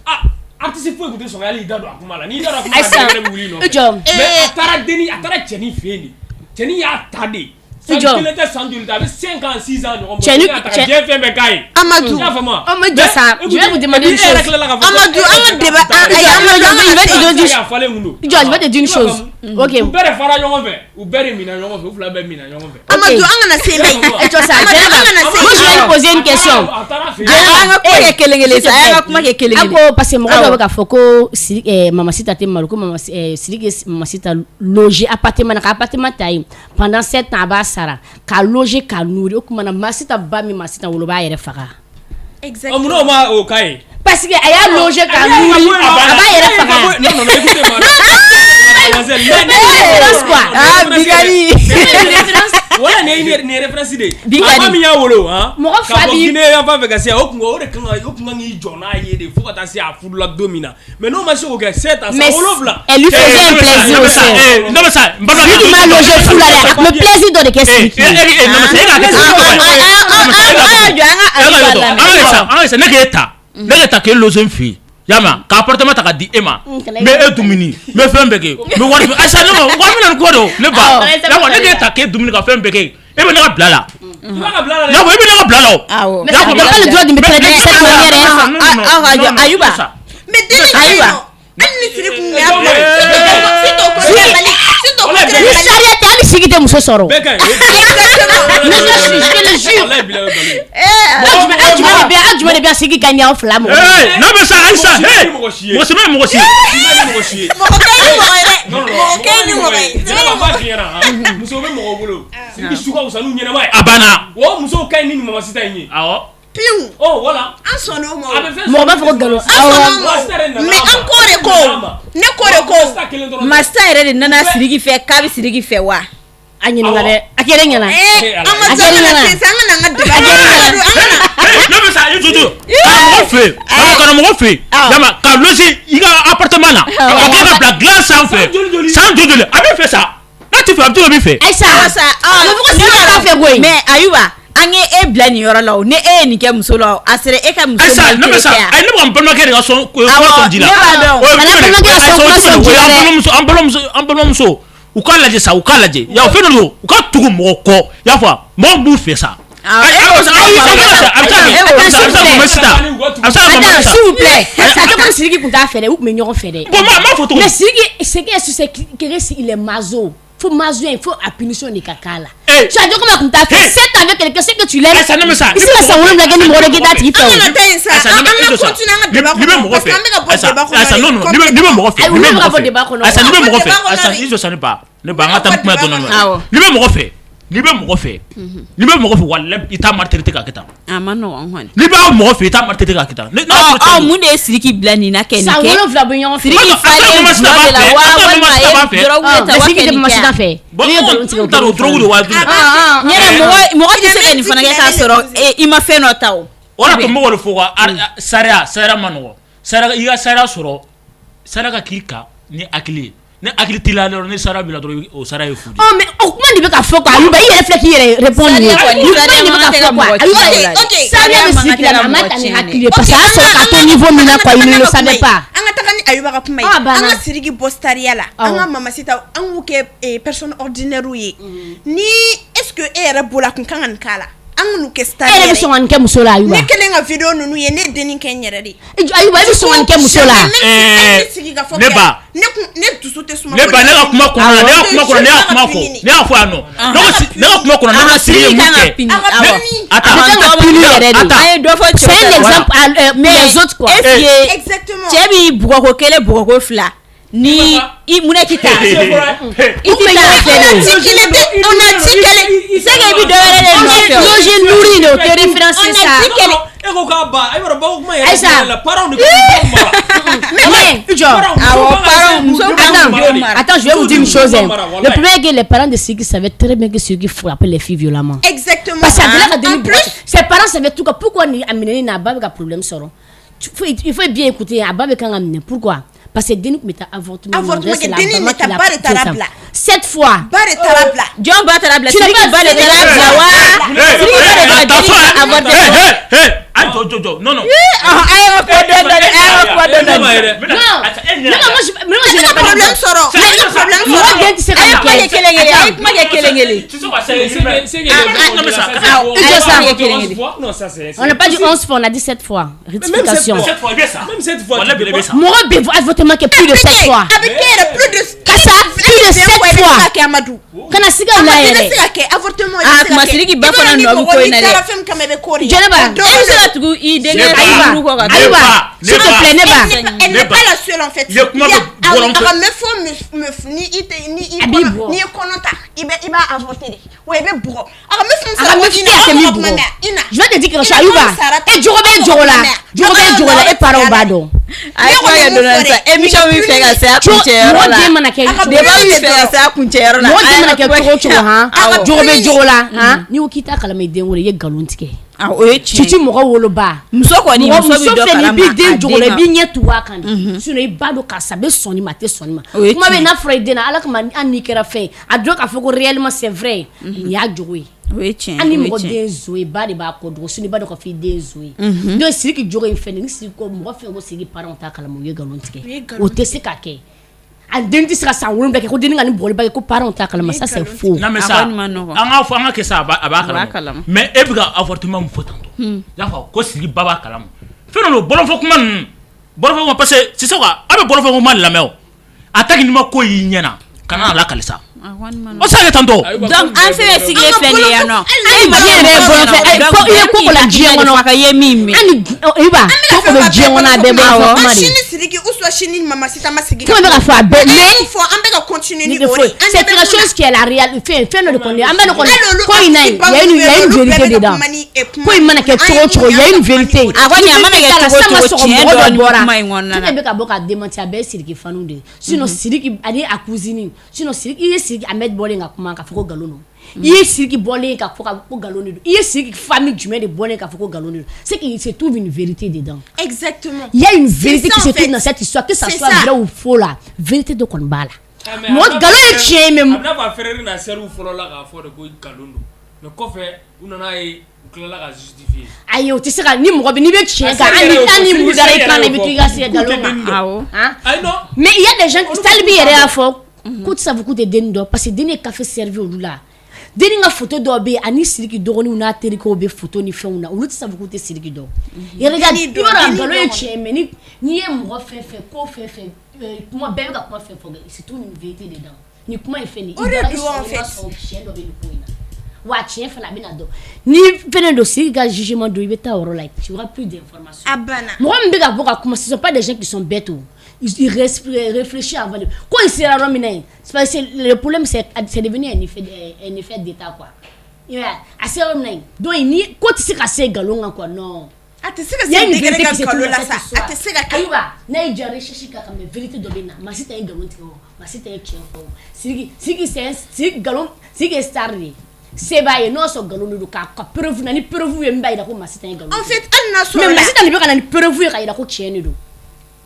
Ah, artiste foyi tun tɛ sɔn ka hali i da don a kuma la. N'i da don a kuma la, Ayisa, dɔ wɛrɛ bɛ wuli i nɔfɛ. I jɔ. Mais a taara denni, a taara cɛnin fɛ yen de. Cɛnin y'a ta de. San I jɔ. kelen tɛ, san joli tɛ, a bɛ 5 ans, 6 ans ɲɔgɔn bɔ. Cɛnin- Cɛnin y'a ta ka diɲɛ fɛn bɛɛ k'a ye. Amadou. I y'a faamu wa? Oh, mais jɔ sa, je vais vous demander une Et puis, e yɛrɛ chose. tilala k'a fɔ ko- Amadou, an ka débat, ayi, Amadou, an Je vais te dire A falen kun don. Jɔ, je vais te dire une chose. Ok. U bɛɛ de fara ɲɔgɔn fɛ, u bɛɛ de minɛ ɲɔgɔn fɛ, u fila bɛɛ minɛ ɲɔgɔn fɛ. Amadou, an kana se yen. E jɔ sa, Amadou, Jɛnɛba, an kana se moi je vais yen. lui poser une question. A taara fɛ yen. An ka kuma kɛ kelen kelen sa, an ka kuma kɛ kelen A kelen. ko parce que mɔgɔ dɔw bɛ k'a fɔ ko Mama Sita tɛ malo, ko Mama Sidiki ye Mama Sita loger appartement na, ka appartement ta yen pendant 7 ans, a b'a sara, k'a loger, k'a nourrir. O tuma na Mama Sita ba min Mama Sita wolo, o b'a yɛrɛ faga. Ɔ, munna o ma o k'a ye? Parce que a y'a loger k'a nourrir, a b'a yɛrɛ faga. Non, non, non, écoutez moi. Mademoiselle, Référence quoi. Ah, Bigali. Voilà, nin ye référence de ye. Bigadi. A ba min y'a wolo, han. Mɔgɔ fa Ka bɔ Guinée yan fan fɛ ka se yan, o kun o de kan ka o kun kan k'i jɔ n'a ye de fo ka taa se a furula don min na. Mais n'o ma se k'o kɛ 7 ans, san Mais 7. elle lui faisait un plaisir aussi. Ne bɛ sa, n balimakɛ. Sidiki m'a logé fu la dɛ, a tun bɛ plaisir dɔ de kɛ Sidiki ye. E e non, e k'a kɛ An y'a jɔ, an ka Ayuba lamɛn. An ka sa, an ka sa, ne k'e ta, ne k'e ta k'e loger n fɛ yen, y'a mɛn, ka appartement ta ka di e ma, n bɛ e dumuni, n bɛ fɛn bɛɛ kɛ, n bɛ wari, ayisa, ne ma wari minɛ nin ko don, ne ba, y'a ne k'e ta k'e dumuni ka fɛn bɛɛ kɛ, e bɛ ne ka bila la. I b'a ka bila la dɛ. Y'a fɔ e bɛ ne ka bila la o. Awɔ. Mais ça n'a pas le droit de me traiter de cette manière, hein. Aw ka jɔ, Ayuba. Mais denni Ayiwa. Hali ni Sidiki kun y'a bila, si ton contraire Malik, si ton contraire Ni Malik. sariya tɛ, hali Sidiki tɛ muso sɔrɔ. Bɛɛ ka ɲi. Mais je te le jure. Walayi, bilayi, o ye nkalon ye. Aw jumɛn de bɛ yan Sidiki ka ɲɛ aw fila mɔgɔ? Ee, n'a bɛ sa, ayisa, Mɔgɔ si ee, mɔgɔ si ye. mɔgɔ si ma ye mɔgɔ si ye. I ma ni mɔgɔ si ye. Mɔgɔ ka ɲi ni mɔgɔ ye dɛ. Non, non, non. Mɔgɔ ka ɲi ni mɔgɔ ye. Jɛnɛba, n b'a f'i ɲɛna, han. Muso bɛ mɔgɔ bolo. Sidiki su ka fisa n'u ɲɛnama ye. A banna. O musow ka ɲi ni Mama Sita in ye. Awɔ. Piwu. Oh, voilà. An sɔnn'o ma o. A bɛ fɛn Mɔgɔ b'a fɔ ko nkalon. An sɔnn'o ma Mama Sita yɛrɛ o. nana Mais a ma. an ko de ko. Ne ko de ko. Mama Sita kelen dɔrɔn tɛ. Masa yɛrɛ de nana Sidiki fɛ k'a bɛ Sidiki fɛ wa? A ɲininka dɛ, a kɛra ɲɛna. Eh, an ma A se an kɛra kana ɲɛna. se sa, an kana an ka débat kɛ. Amadou, an kana. Ne bɛ sa, i jojo ka mɔgɔ fɛ yen, ka na mɔgɔ fɛ yen, y'a mɛn, ka loger i ka appartement na, ka tila ka bila dilan sanfɛ, san joli joli, a bɛ fɛ sa, n'a t'i fɛ, a bɛ to ka min fɛ. Ayisa, Awɔ sa, a bɛ fɔ ko Sidiki t'a fɛ koyi. Mais Ayuba, an ye e bila nin yɔrɔ la o, ni e ye nin kɛ muso la o, a sera e ka muso Ayisa, ne bɛ sa, maltraiter wa? ayi, ne bɛ ka n balimakɛ de ka sɔn kuma sɔn ji la. Ne b'a dɔn. O ye Kana jumɛn de ye? balimakɛ ka sɔn Ayisa, o kuma ye sɔn jumɛn de ji ye? la O ye dɛ. an balimamuso, an balimamuso, u k'a lajɛ sa, u k'a lajɛ, ya fɛn dɔ don, u ka tugu mɔgɔ kɔ, i y'a fɔ mɔgɔ min b'u fɛ sa. Awɔ, Ayi, e ko a bɛ se ka kɛ, a bɛ se ka kɛ, a bɛ se ka kɛ Mama Sita, a bɛ se ka kɛ Mama Attends, Sita. s'il vous plaît. Ça tɛ comme Sidiki tun t'a fɛ dɛ, u tun bɛ ɲɔgɔn fɛ dɛ. Bon, m'a fɔ cogo Mais di? Sidiki, ce qui est sûr, c'est que il est maso. Fo maso in, fo a punition de ka k'a la. Eh. Tu as dit comme a tun t'a fɛ. Eh. 7 ans avec quelqu'un, c'est que tu l'aimes. Ayisa, ne bɛ sa. I tɛ se ka san 7 kɛ ni mɔgɔ dɔ k'i t'a tigi fɛ An o. kana taa yen sa. Ayisa, An ne bɛ- ka i jɔ sa. continuer an ka N'i débat bɛ kɔnɔ mɔgɔ parce fɛ. que an bɛ ka bɔ Ayisa, débat kɔnɔ Ayisa, de. non, non, n'i bɛ mɔgɔ fɛ, Ayi, n'i bɛ olu bɛ ka mɔgɔ bɔ fɛ. débat kɔnɔ. Ayisa, n'i bɛ mɔgɔ fɛ. Débat kɔnɔ Ayisa, de. i jɔ sa, ne ba. Ne ba, an ka taa ni kuma ye dɔɔnin dɔɔnin. Awɔ. N'i bɛ mɔgɔ fɛ, n'i bɛ mɔgɔ fɛ, n'i bɛ mɔgɔ fɛ, walahi, i t'a maltraiter k'a kɛ tan. A ma nɔgɔn kɔni. N'i b'a mɔgɔ fɛ, i t'a maltraiter k'a kɛ tan. N'a Ɔ sɔrɔ cɛ ɔ don. mun de ye Sidiki bila nin na kɛ nin San kɛ? 7 bɛ ɲɔgɔn fɛ. Sidiki Attends, falen Mama Sita dulɔ b'a de la fɛ, wa attends, Mama walima Sita a b'a ye fɛ. dɔrɔgu de ta Mais wa Sidiki kɛ tɛ nin Mama kɛ Sita wa? fɛ. Bon, N'i ye nkalon tigɛ, o n t'a dɔn, o kɛra drogue de wa jumɛn? Yɛrɛ mɔgɔ tɛ se ka nin fana kɛ k'a sɔrɔ i ma fɛn dɔ ta o. O de to n bɛ k'o de fɔ quoi, sariya, sariya ma nɔgɔn. Sariya, i ka sariya sɔrɔ, sariya ka k'i kan ni hakili ye. Ni hakili t'i la dɔrɔn, ni sariya b'i la dɔrɔn, o sariya ye fu de ye. Ɔ mais o kuma de bɛ ka fɔ quoi, Ayuba, i yɛrɛ filɛ k'i yɛrɛ répondre nin ye. Sariya kɔni, Nin kuma sariya de bɛ man ka kan tɛ fɔ ka quoi. mɔgɔ Ayuba, ci o la dɛ. sariya bɛ man Sidiki kan la, tɛ mais ka a ma mɔgɔ ta ni ci hakili ye dɛ. parce que a y'a sɔrɔ k'a to niveau min na quoi, il ne le savait pas. An ka taga ni Ayuba ka kuma ye. Ah, banna. An ka Sidiki bɔ sariya la. An Awɔ. ka Mama Sita, an k'u kɛ personne ordinaire ye. Ni est-ce que e yɛrɛ bolo a kun kan ka nin k'a la? An kan'u kɛ star E yɛrɛ bɛ sɔn ka nin kɛ muso la, Ayuba? Ne kɛlen ka vidéo ninnu ye, ne ye denni kɛ n yɛrɛ de ye. Ayuba, e bɛ sɔn ka nin kɛ muso la? Ne ba, ne kun ne dusu tɛ suma. Ne ba, ne ka kuma kɔnɔna na, ne ka kuma kɔnɔ, ne y'a kuma fɔ, ne y'a fɔ yan nɔ. Ne ko ne ka kuma kɔnɔ, ne ko Sidiki ye mun kɛ? Attends, a kan ka puni yɛrɛ de. An ye dɔ fɔ cɛw C'est un exemple pour les autres quoi. Est ce que Exactement. cɛ b'i bugɔ ko kelen, bugɔ ko fila, ni i mun k'i ta, i tɛ taa fɛ de. On a dit qu'il était, on a dit qu'elle C'est que i bɛ dɔ wɛrɛ de nɔfɛ o. Loger nourri de, o tɛ référence On a sa. dit qu'elle E ko k'a ba, e b'a dɔn bako kuma yɛrɛ Aïssa. jumɛn la, parents de kan ka mara. Mais jɔ. Awɔ, parents, musow kan k'u denw mara. Attends, je vais vous dire une chose, hein. Mara, Le wallahi. problème est que les parents de Sidiki savaient très bien que Sidiki frappait les filles violemment. Exactement. Parce que a delila ka En denni plus, bugɔ. Ses parents savaient tout cas pourquoi ni a minɛni na a ba bɛ ka problème sɔrɔ. Il faut bien écouter, a ba bɛ kan ka minɛ. Pourquoi? Parce que denni tun bɛ taa avortement. Avortement C'est kɛ, la denni maman de ta qui l'a ba de taara fait ça. bila. Sept fois. Ba de taara bila. Jɔn ba taara bila? Tu n'as Sidiki pas ba de taara bila wa? Sidiki ba de taara Attention, denni avorté. hein. Hey, hey, hey. Ayi, jɔ, jɔ, jɔ. Non, non. Ɔhɔn, a ye ka kuma dɔɔni dɔɔni, a ye ka kuma dɔɔni dɔɔni. Non, non, moi je, moi je Ne n'ai ka pas problème dit. sɔrɔ. Ne ka problème Mɔgɔ sɔrɔ. den tɛ se ka A ye nin kuma kɛ. kɛ kelen kelen, a ye kuma kɛ kelen kelen. I jɔ sa. Non, ça c'est. On n'a pas dit 11 fois, on a dit 7 fois. Rectification. Cette fois, i bɛ sa. Même cette fois, Wallahi, tu bele peux bɛ sa. Mɔgɔ bɛ avortement kɛ plus de 7 fois. A bɛ kɛ yɛrɛ plus de Kasa, plus de 7 fois i bɛ se fois. ka kɛ, Amadu. Kana siga o la Amadu, i bɛ yɛrɛ. se ka kɛ avortement, i Ah, bɛ se ka kuma kɛ. Sidiki ba I b'a fana dɔn ni nɔ bɛ mɔgɔ ko in n'i na dɛ. taara fɛn min kama, i bɛ k'o de ye. Jɛnɛba, O dɔrɔn E bɛ se de ka tugu i denkɛ Ne ba. furu kɔ ka Ne Ayuba, ba, ne s'il te ba. plaît, ne ba. Elle Ne n'est ba. pas la seule en fait. I ye kuma Il y a- bɛ bɔlɔn a ka meuf o meuf, meuf ni i tɛ ni i A b'i kɔnɔ bugɔ. n'i ye kɔnɔ ta, i b'a avorter de. Wa i bɛ bugɔ. A ka meuf min A ka sara ko meuf i tɛ na, a tɛ aw min ka kuma bugɔ. mɛn, i na. Je vais te dire quelque chose, I na Ayuba. kɔnɔ sara ta, E jogo bɛ aw ka jogo la. kuma mɛn. Jogo bɛ jogo la, e parents b'a dɔn. A ye kuma kɛ dɔɔni dɔɔni sa. Émission min fɛ ka se a kuncɛyɔrɔ Mɔgɔ la. den mana kɛ A ka Débat min fɛ ka se a kuncɛyɔrɔ la. mɔgɔ A den ye mana kɛ kuma cogo o cogo han, Awɔ. jogo bɛ jogo la han, n'i ko k'i t'a kalama i den wolo, i ye nkalon tigɛ. Ah, o ye tiɲɛ Surtout ye. mɔgɔ woloba. Muso kɔni, Mɔgɔ muso bɛ muso dɔ filɛ nin ye, i kalama b'i den a jogo la, den i b'i ɲɛ tugu a kan de. Sinon i b'a dɔn karisa bɛ sɔn nin ma, a tɛ sɔn nin ma. O ye Kuma bɛ tiɲɛ ye. n'a fɔra i den na, Ala kama hali n'i kɛra fɛn ye, a dɔn k'a fɔ ko réellement c'est vrai, nin y'a jogo ye. O ye tiɲɛ Hali ye, ni o ye mɔgɔ tiɲɛ ye. den ye zon ye, ba de b'a kɔ dogo, sinon i b'a dɔn k'a fɔ i den ye zon ye. Donc Sidiki jogo in fɛn nin, ni Sidiki ko mɔgɔ fɛn ko Sidiki parents t'a kalama, u ye nkalon tigɛ. O tɛ se ka kɛ. A den tɛ se ka san 7 kɛ ko denni ka nin bugɔliba kɛ ko parents t'a kalama, ça c'est faux. Non mais A ça, kɔni ma nɔgɔn. an k'a fɔ, an ka kɛ sa, a b'a A b'a kalama. kalama. Mais e bɛ ka avortement min fɔ tantôt, i y'a fɔ ko Sidiki ba b'a kalama. Fɛn dɔ don, bɔlɔnfɔ kuma ninnu, bɔlɔnfɔ kuma, parce que sisan quoi, aw bɛ bɔlɔnfɔ kuma de lamɛn o. A ta n'i ma ko y'i ɲɛna, kana a lakali sa. A kɔni ma O nɔgɔn. tɛ se ka kɛ tantôt. Donc an fɛn fɛn sigilen filɛ nin ye yan nɔ. Hali diɲɛ yɛrɛ ye bɔlɔn fɛ, ayi, ko i ye ko ko la diɲɛ kɔnɔ. Ka ye min mɛn. Hali Ayuba, ko ko bɛ diɲɛ kɔnɔ, a bɛɛ bɔlɔnfɔ kuma An de. sini Sidiki ou soit sini Mama Sita ma sigi. Kuma bɛ ka fɔ a bɛɛ An ye mais mun fɔ, an bɛ ka continuer ni ni o de ye. An c'est ɲɛ bɛ quelque mun na. chose qui est la réalité, fɛn fɛn dɔ de kɔni an bɛ nin kɔni Hali olu ko in na yen, il y a une vérité dedans. Ko in mana kɛ cogo o cogo, il y a une vérité. A kɔni, a mana kɛ cogo o cogo, tiɲɛ dɔ nin kuma in kɔnɔna na. Fɛn bɛ ka bɔ k'a démentir, a bɛɛ ye Sidiki fanu de ye. Sinon Sidiki ani a cousine, sinon Sidiki, i ye Sidiki Ahmed bɔlen ka kuma k'a fɔ ko nkalon don. I ye Sidiki bɔlen ka fɔ ko nkalon de don. I ye Sidiki famille jumɛn de bɔlen k'a fɔ ko nkalon de don? C'est qu'il se trouve une vérité dedans. Exactement. Il y a une C'est vérité ça, qui en se trouve fait. dans cette histoire, que ça C'est soit ça. vrai ou faux là, vérité dɔ kɔni b'a la. Ah, mais Mɔgɔ a b'a nkalon ye fɔ- tiɲɛ ye mais a bɛna fɔ a frère n'a sœur fɔlɔ la k'a fɔ de ko nkalon don, mais kɔfɛ u nana ye, u tilala ka justifier. Ayi, o tɛ se ka ni mɔgɔ bɛ n'i bɛ tiɲɛ A kan, sœur hali yɛrɛ y'o fɔ, hali ni mugu dara i sœur kan na, yɛrɛ i bɛ y'o to i fɔ. ka se K'u tɛ nkalon kan. denni dɔn. Awɔ. Han? Ayi non. Mais il y a des gens, Olu Talibi k'u yɛrɛ y'a t'a fɔ k'u tɛ se k'a fɔ k'u tɛ denni dɔn parce que denni ye café servi olu la. Denni ka photo dɔw bɛ yen, ani Sidiki dɔgɔninw n'a terikɛw bɛ photo ni fɛnw na, olu tɛ se k'a fɔ k'u tɛ Sidiki dɔn. Et regarde, Denni i dɔn, b'a dɔn denni nkalon ye dɔn. tiɲɛ ye mais ni n'i ye mɔgɔ fɛn fɛn ko fɛn fɛn kuma bɛɛ bɛ ka kuma fɛn fɛn, c'est tout une vérité dedans. Ni kuma ye fɛn nin ye, O de i dara i don, en sɔn i ma fait. sɔn, tiɲɛ dɔ bɛ nin ko in na. Wa tiɲɛ fana a bɛna dɔn. Ni fɛnɛ don Sidiki ka jugement don, i bɛ taa o yɔrɔ la, tu auras plus d'informations. A banna. Mɔgɔ min bɛ ka bɔ ka kuma, ce sont pas des gens qui sont bêtes o. Ils réfléchissent avant de ko in sera yɔrɔ min na yen, c'est parce que le problème c'est devenu un effet d'état quoi. I y'a ye, a sera yɔrɔ min na yen, donc ni ko tɛ se ka se nkalon kan quoi, non. A tɛ se ka Il y a se une degré vérité ka qui se trouve nkalon dans la cette sa. histoire. A tɛ se ka kɛ. Ayuba, n'a y'i diya recherche k'a kan, mais vérité dɔ bɛ na. Maa si tɛ ye nkalon tigɛ o, maa si tɛ ye tiɲɛ fɔ o. Sidiki, Sidiki c'est un Sidiki nkalon, Sidiki ye star de ye. Se b'a ye, n'o y'a sɔrɔ nkalon de don, k'a ka preuve na ni preuve ye min b'a jira ko maa si tɛ ye nkalon En tigɛ. fait, hali n'a Mais sɔrɔ la maa si tɛ nin bɛ ka na ni preuve ye k'a jira ko tiɲɛ de don.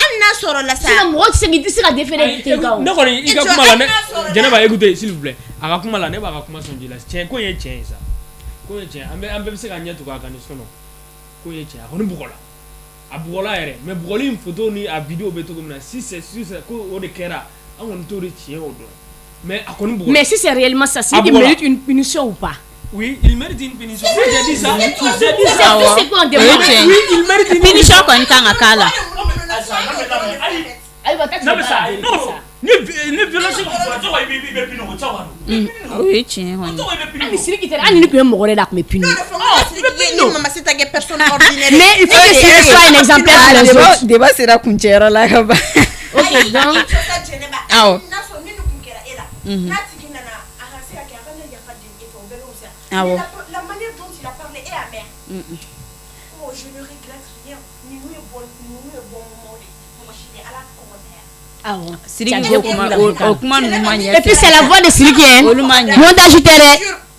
Hali n'a sɔrɔ la sa. Sinon mɔgɔ tɛ se k'i tɛ se ka déférer Ayi, ten kan o. ne kɔni i ka I jɔ, kuma la hali ne n'a sɔrɔ la- Jɛnɛba, écoutez s'il vous plaît, a ka kuma la, ne b'a ka kuma sɔn ji la. Tiɲɛ ko in ye tiɲɛ ye sa, ko in ye tiɲɛ, an bɛɛ bɛ se ka ɲɛ tugun a kan ni sinon ko in ye tiɲɛ, a kɔni bugɔla, a bugɔla yɛrɛ, mais bugɔli in photo ni a vidéo bɛ cogo min na, si c'est ko o de kɛra, an kɔni t'o de tiɲɛ o dɔn, mais a kɔni bugɔla. Mais si c'est réellement ça, c'est A qu'il bugɔla. mérite une punition ou pas? Oui, il mérite une punition. J'ai dit ça. J'ai dit ça. C'est tout ce qu'on demande. Oui, il mérite une punition kɔni kan ka k'a la. Non, mais ça, non. Ni violence tɔgɔ i bɛ puni o tɔgɔ. O ye tiɲɛ kɔni. Hali Sidiki tɛ, hali ni tun ye mɔgɔ wɛrɛ la, a tun bɛ puni. Ni Mamasita kɛ personne ordinaire. Mais il faut que Sidiki soit un exemplaire pour les autres. Débat sera kuncɛyɔrɔ la ka ban. Ok, donc awɔ. N'a sɔrɔ ni nin kun kɛra e la, n'a tigi nana, a ka se ka kɛ a ka na yafa deli e fɛ, o bɛɛ bɛ fisaya. Awɔ. La manière dont il a parlé, e y'a mɛn. Oh, je ne regrette rien. Ninnu ye bon, ninnu ye bon moment de ye. Mɔgɔ si tɛ Ala kɔngɔ tɛ yan. Awɔ. Sidiki ko kuma o kuma ninnu ma ɲɛ. Et puis c'est la voix de Sidiki hein. Olu ma ɲɛ. Montage tɛ dɛ.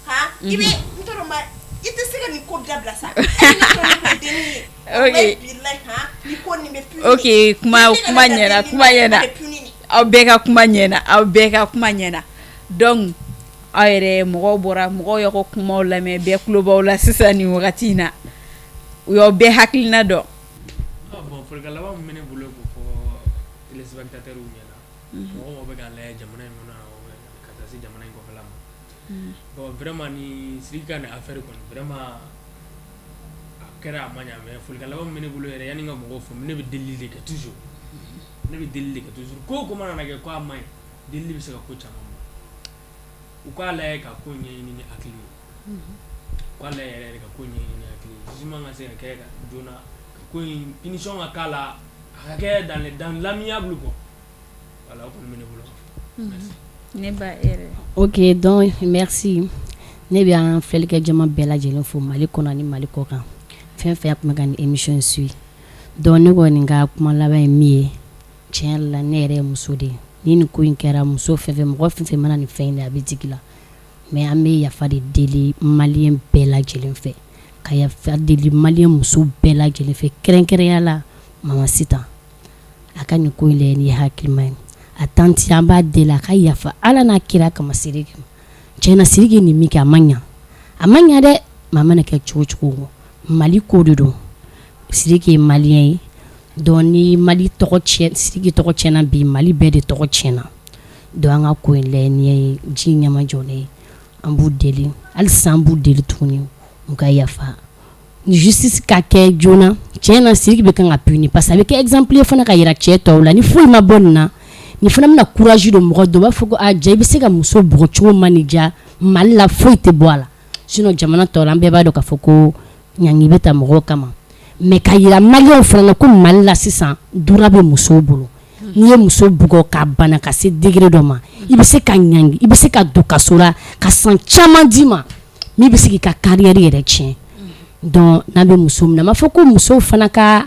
Han, i bɛ n t'a dɔn ma, i tɛ se ka nin ko dabila sa. Hali n'a sɔrɔ nin kun ye dennin ye. Ok. Wallahi billahi, han, nin ko nin bɛ puni. Ok, kuma ɲɛna, kuma ɲɛna. A bɛ puni de. Aw bɛɛ ka kuma ɲɛna, aw bɛɛ ka kuma ɲɛna. Donc aw yɛrɛ, mɔgɔw bɔra, mɔgɔw y'aw ka kumaw lamɛn, bɛɛ tulo b'aw la sisan nin wagati in na. U y'aw bɛɛ hakilina dɔn. Ah bon, folikan laban min bɛ ne bolo k'o fɔ téléspectateurs ɲɛna, mɔgɔ mɔgɔ bɛ k'an lajɛ jamana in kɔnɔ yan, ka taa se jamana in kɔfɛla ma. Bon, vraiment, ni Sidiki ka nin affaire kɔni, vraiment, a kɛra, a ma ɲa. Mais folikan laban min bɛ ne bolo yɛrɛ, yanni n ka mɔgɔw fo, ne bɛ delili de kɛ toujours. Ne bɛ delili de kɛ toujours. Ko o ko mana na kɛ ko a ma ɲi, delili bɛ se ka ko caman ban. U k'a lajɛ ka ko ɲɛɲini ni hakili ye. U k'a lajɛ yɛrɛ yɛrɛ ka ko ɲɛɲini ni hakili ye. Jugement ka se ka kɛ ka joona, ka ko in punition ka k'a la, a ka kɛ dans l'amiable quoi. Voilà, o kɔni bɛ ne bolo ka fɔ. Merci. Ne ba, e yɛrɛ. Ok, donc merci. Ne bɛ an filɛlikɛ jama bɛɛ lajɛlen fo Mali kɔnɔ ani Mali kɔ kan. Fɛn fɛn tun bɛ ka nin émission in suit. Donc ne kɔni ka kuma laban ye min ye, tiɲɛ yɛrɛ la, ne yɛrɛ ye muso de ye. Ni nin ko in kɛra muso fɛn fɛn, mɔgɔ fɛn fɛn mana nin fɛn in, a bɛ digi la. Mais an bɛ yafa de deli malien bɛɛ lajɛlen fɛ. Ka yafa deli malien muso bɛɛ lajɛlen fɛ, kɛrɛnkɛrɛnya la Mamasita. A ka nin ko in lajɛ ni hakilima ye. A tantie, an b'a deli a ka yafa Ala n'a kira kama Sidiki ma. Tiɲɛna, Sidiki ye nin min kɛ, a ma ɲa. A ma ɲa dɛ, mais a mana kɛ cogo cogo, Mali ko de don. Sidiki ye malien ye. Donc ni Mali tɔgɔ tiɲɛ, Sidiki tɔgɔ tiɲɛna bi, Mali bɛɛ de tɔgɔ tiɲɛna. Donc an ka ko in lajɛ ni ye ji ɲɛmajɔlen ye. An b'u deli halisa, an b'u deli tuguni, u ka yafa. Justice ka kɛ joona. Tiɲɛ na, Sidiki bɛ kan ka puni parce que a bɛ kɛ exemple ye fana ka yira cɛ tɔw la. Ni foyi ma bɔ nin na, nin fana bɛna courage don mɔgɔ dɔw b'a fɔ ko a ja, i bɛ se ka muso bugɔ cogo ma nin ja Mali la, foyi tɛ bɔ a la. Sinon jamana tɔw la, an bɛɛ b'a dɔn k'a fɔ ko ɲangi bɛ ta mɔgɔw kama. Mais ka yira maliyɛnw fana na ko Mali la sisan, droit bɛ musow bolo. N'i ye muso bugɔ k'a bana ka se degré dɔ ma, i bɛ se ka ɲangi, i bɛ se ka don kaso la ka san caman d'i ma, min bɛ se k'i ka carrière yɛrɛ tiɲɛ. Donc n'a bɛ muso minɛ, a ma fɔ ko musow fana ka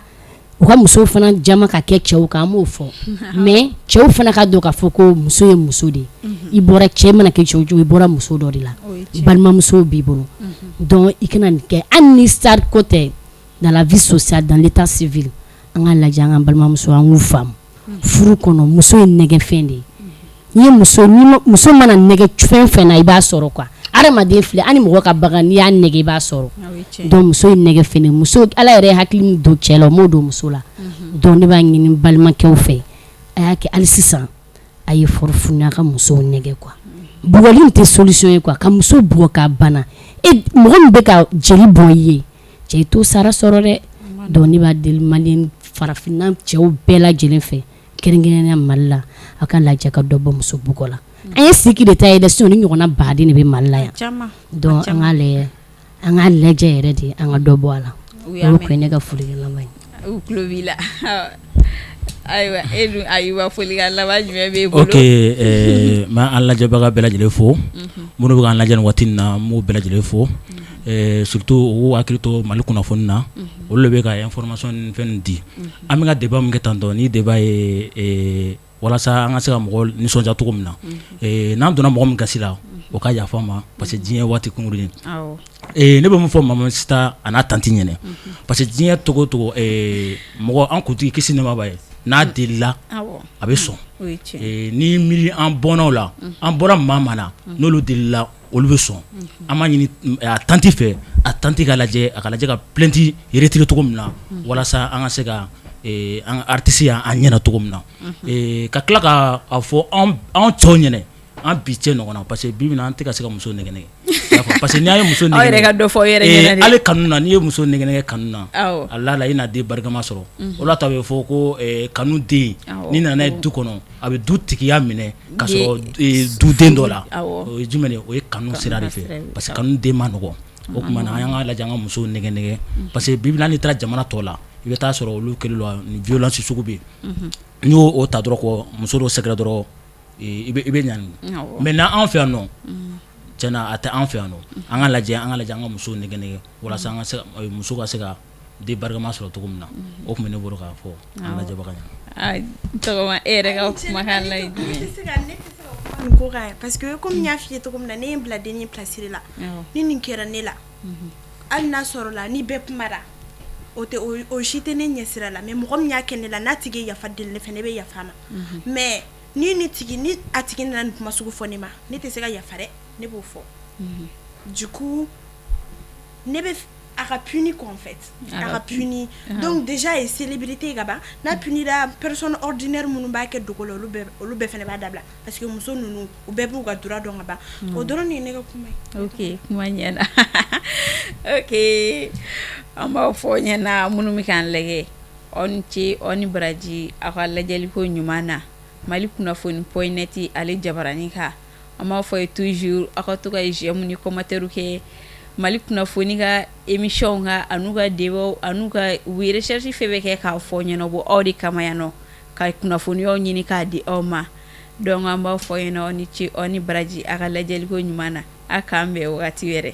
u ka musow fana jama ka kɛ cɛw kan, an m'o fɔ. Mais cɛw fana ka dɔn k'a fɔ ko muso ye muso de ye. I bɔra, cɛ mana kɛ cogo cogo, i bɔra muso dɔ de la, balimamusow b'i bolo. Donc i kana nin kɛ, hali ni star ko tɛ, dans la vie sociale, dans l'état civil, an ka lajɛ, an ka balimamuso, an k'u faamu. Furu kɔnɔ, muso ye nɛgɛfɛn de ye. N'i ye muso, muso mana nɛgɛ fɛn fɛn na, i b'a sɔrɔ quoi. Adamaden filɛ, hali mɔgɔ ka bagan, n'i y'a nɛgɛ, i b'a sɔrɔ. Donc muso ye nɛgɛfɛn de ye. Muso, Ala yɛrɛ ye hakili min don cɛ la, o m'o don muso la. Donc ne b'a ɲini balimakɛw fɛ, a y'a kɛ hali sisan, a ye effort funu a ka musow nɛgɛ quoi. Bugɔli in tɛ solution ye quoi. Ka muso bugɔ k'a bana, e mɔgɔ min bɛ ka jeli bɔn i ye, cɛ, i t'o sara sɔrɔ dɛ. Donc ne b'a deli malien, farafinna cɛw bɛɛ lajɛlen fɛ, kɛrɛnkɛrɛnnenya Mali la, aw ka lajɛ ka dɔ bɔ muso bugɔ la. An ye Sidiki de ta ye dɛ, sinon ni ɲɔgɔnna baden de bɛ Mali la yan. Donc an k'a lajɛ, an k'a lajɛ yɛrɛ de, an ka dɔ bɔ a la. O kun ye ne ka foli laban ye. U tulo b'i la. Ayiwa, e dun Ayuba, folikan laban jumɛn b'e bolo? Ok, n b'an lajɛbaga bɛɛ lajɛlen fo, minnu bɛ k'an lajɛ nin waati in na, n b'u bɛɛ lajɛlen fo. Surtout u k'u hakili to Mali kunnafoni na, olu de bɛ ka information ni fɛn di. An bɛ ka débat min kɛ tantɔ, ni débat ye walasa an ka se ka mɔgɔw nisɔndiya cogo min na, n'an donna mɔgɔ min gasi la, o ka yafa an ma, parce que diɲɛ waati kunkurunin. Ne bɛ mun fɔ Mamasita a n'a tantie ɲɛna, parce que diɲɛ togo togo, mɔgɔ, an kuntigi kisi nɛɛma b'a ye, n'a delila a bɛ sɔn. N'i miiri an bɔnnaw la, an bɔra maa maa na, n'olu delila, olu bɛ sɔn. An b'a ɲini a tantie fɛ, a tantie ka lajɛ, a ka lajɛ ka plainte retirer cogo min na, walasa an ka se ka an ka artiste y'an ɲɛna cogo min na. Ka tila ka a fɔ anw cɛw ɲɛna. An bi cɛ ɲɔgɔn na parce que bi an tɛ ka se ka muso nɛgɛ nɛgɛ parce que n'i ye muso aw yɛrɛ ka dɔ fɔ yɛrɛ ɲɛna ale kanu na n'i ye muso nɛgɛ nɛgɛ kanu na a la la i na den barikama sɔrɔ o la ta bɛ fɔ ko kanu den n'i nana ye du kɔnɔ a bɛ du tigiya minɛ ka sɔrɔ duden dɔ la o ye jumɛn o ye kanu sira de fɛ parce que kanu den man nɔgɔ o tuma na an ka lajɛ an ka muso nɛgɛ nɛgɛ parce que bi n'i taara jamana tɔw la i bɛ taa sɔrɔ olu kɛlen don ni violence sugu bɛ yen n'i y'o ta dɔrɔn kɔ muso dɔ sɛgɛrɛ dɔrɔn i bɛ ɲangi mais n'an fɛ yan nɔ tiɲɛna a tɛ an fɛ yan nɔ an ka lajɛ an ka lajɛ an ka muso nɛgɛ nɛgɛ walasa an ka muso ka se ka den barikama sɔrɔ cogo min na o tun bɛ ne bolo k'a fɔ an lajɛbaga ɲɛna. Tɔgɔma e yɛrɛ ka kumakan la ye jumɛn ye? Ne tɛ se ka kuma nin ko kan parce que komi n y'a f'i ye cogo min na ne ye n bila dennin place de la ni nin kɛra ne la hali n'a sɔrɔ la ni bɛɛ kumara o tɛ o si tɛ ne ɲɛ sira la mais mɔgɔ min y'a kɛ ne la n'a tigi ye yafa deli ne fɛ ne bɛ yafa a ma mais ni ni tigi ni a tigi nana nin kuma sugu fɔ ne ma ne tɛ se ka yafa dɛ ne b'o fɔ du coup ne bɛ a ka puni quoi en fait a ka puni donc déjà a ye célébrité ye ka ban n'a punira personne ordinaire minnu b'a kɛ dogo la olu bɛɛ fana b'a dabila parce que muso ninnu u bɛɛ b'u ka droit dɔn ka ban o dɔrɔn de ye ne ka kuma ye. Ok kuma ɲɛna ok an b'aw fɔ ɲɛna minnu bɛ k'an lajɛ aw ni ce aw ni baraji aw ka lajɛliko ɲuman na Mali kunnafoni point net ale jabaranin kan an b'a fɔ ye toujours aw ka to ka j'aime ni commentaire kɛ Mali kunnafoni ka émission kan an'u ka débat an'u ka u ye recherche fɛn bɛɛ kɛ k'a fɔ ɲɛnabɔ aw de kama yan nɔ ka kunnafoniyaw ɲini k'a di aw ma donc an b'a fɔ ɲɛna aw ni ce aw ni baraji aw ka lajɛliko ɲuman na a k'an bɛn wagati wɛrɛ.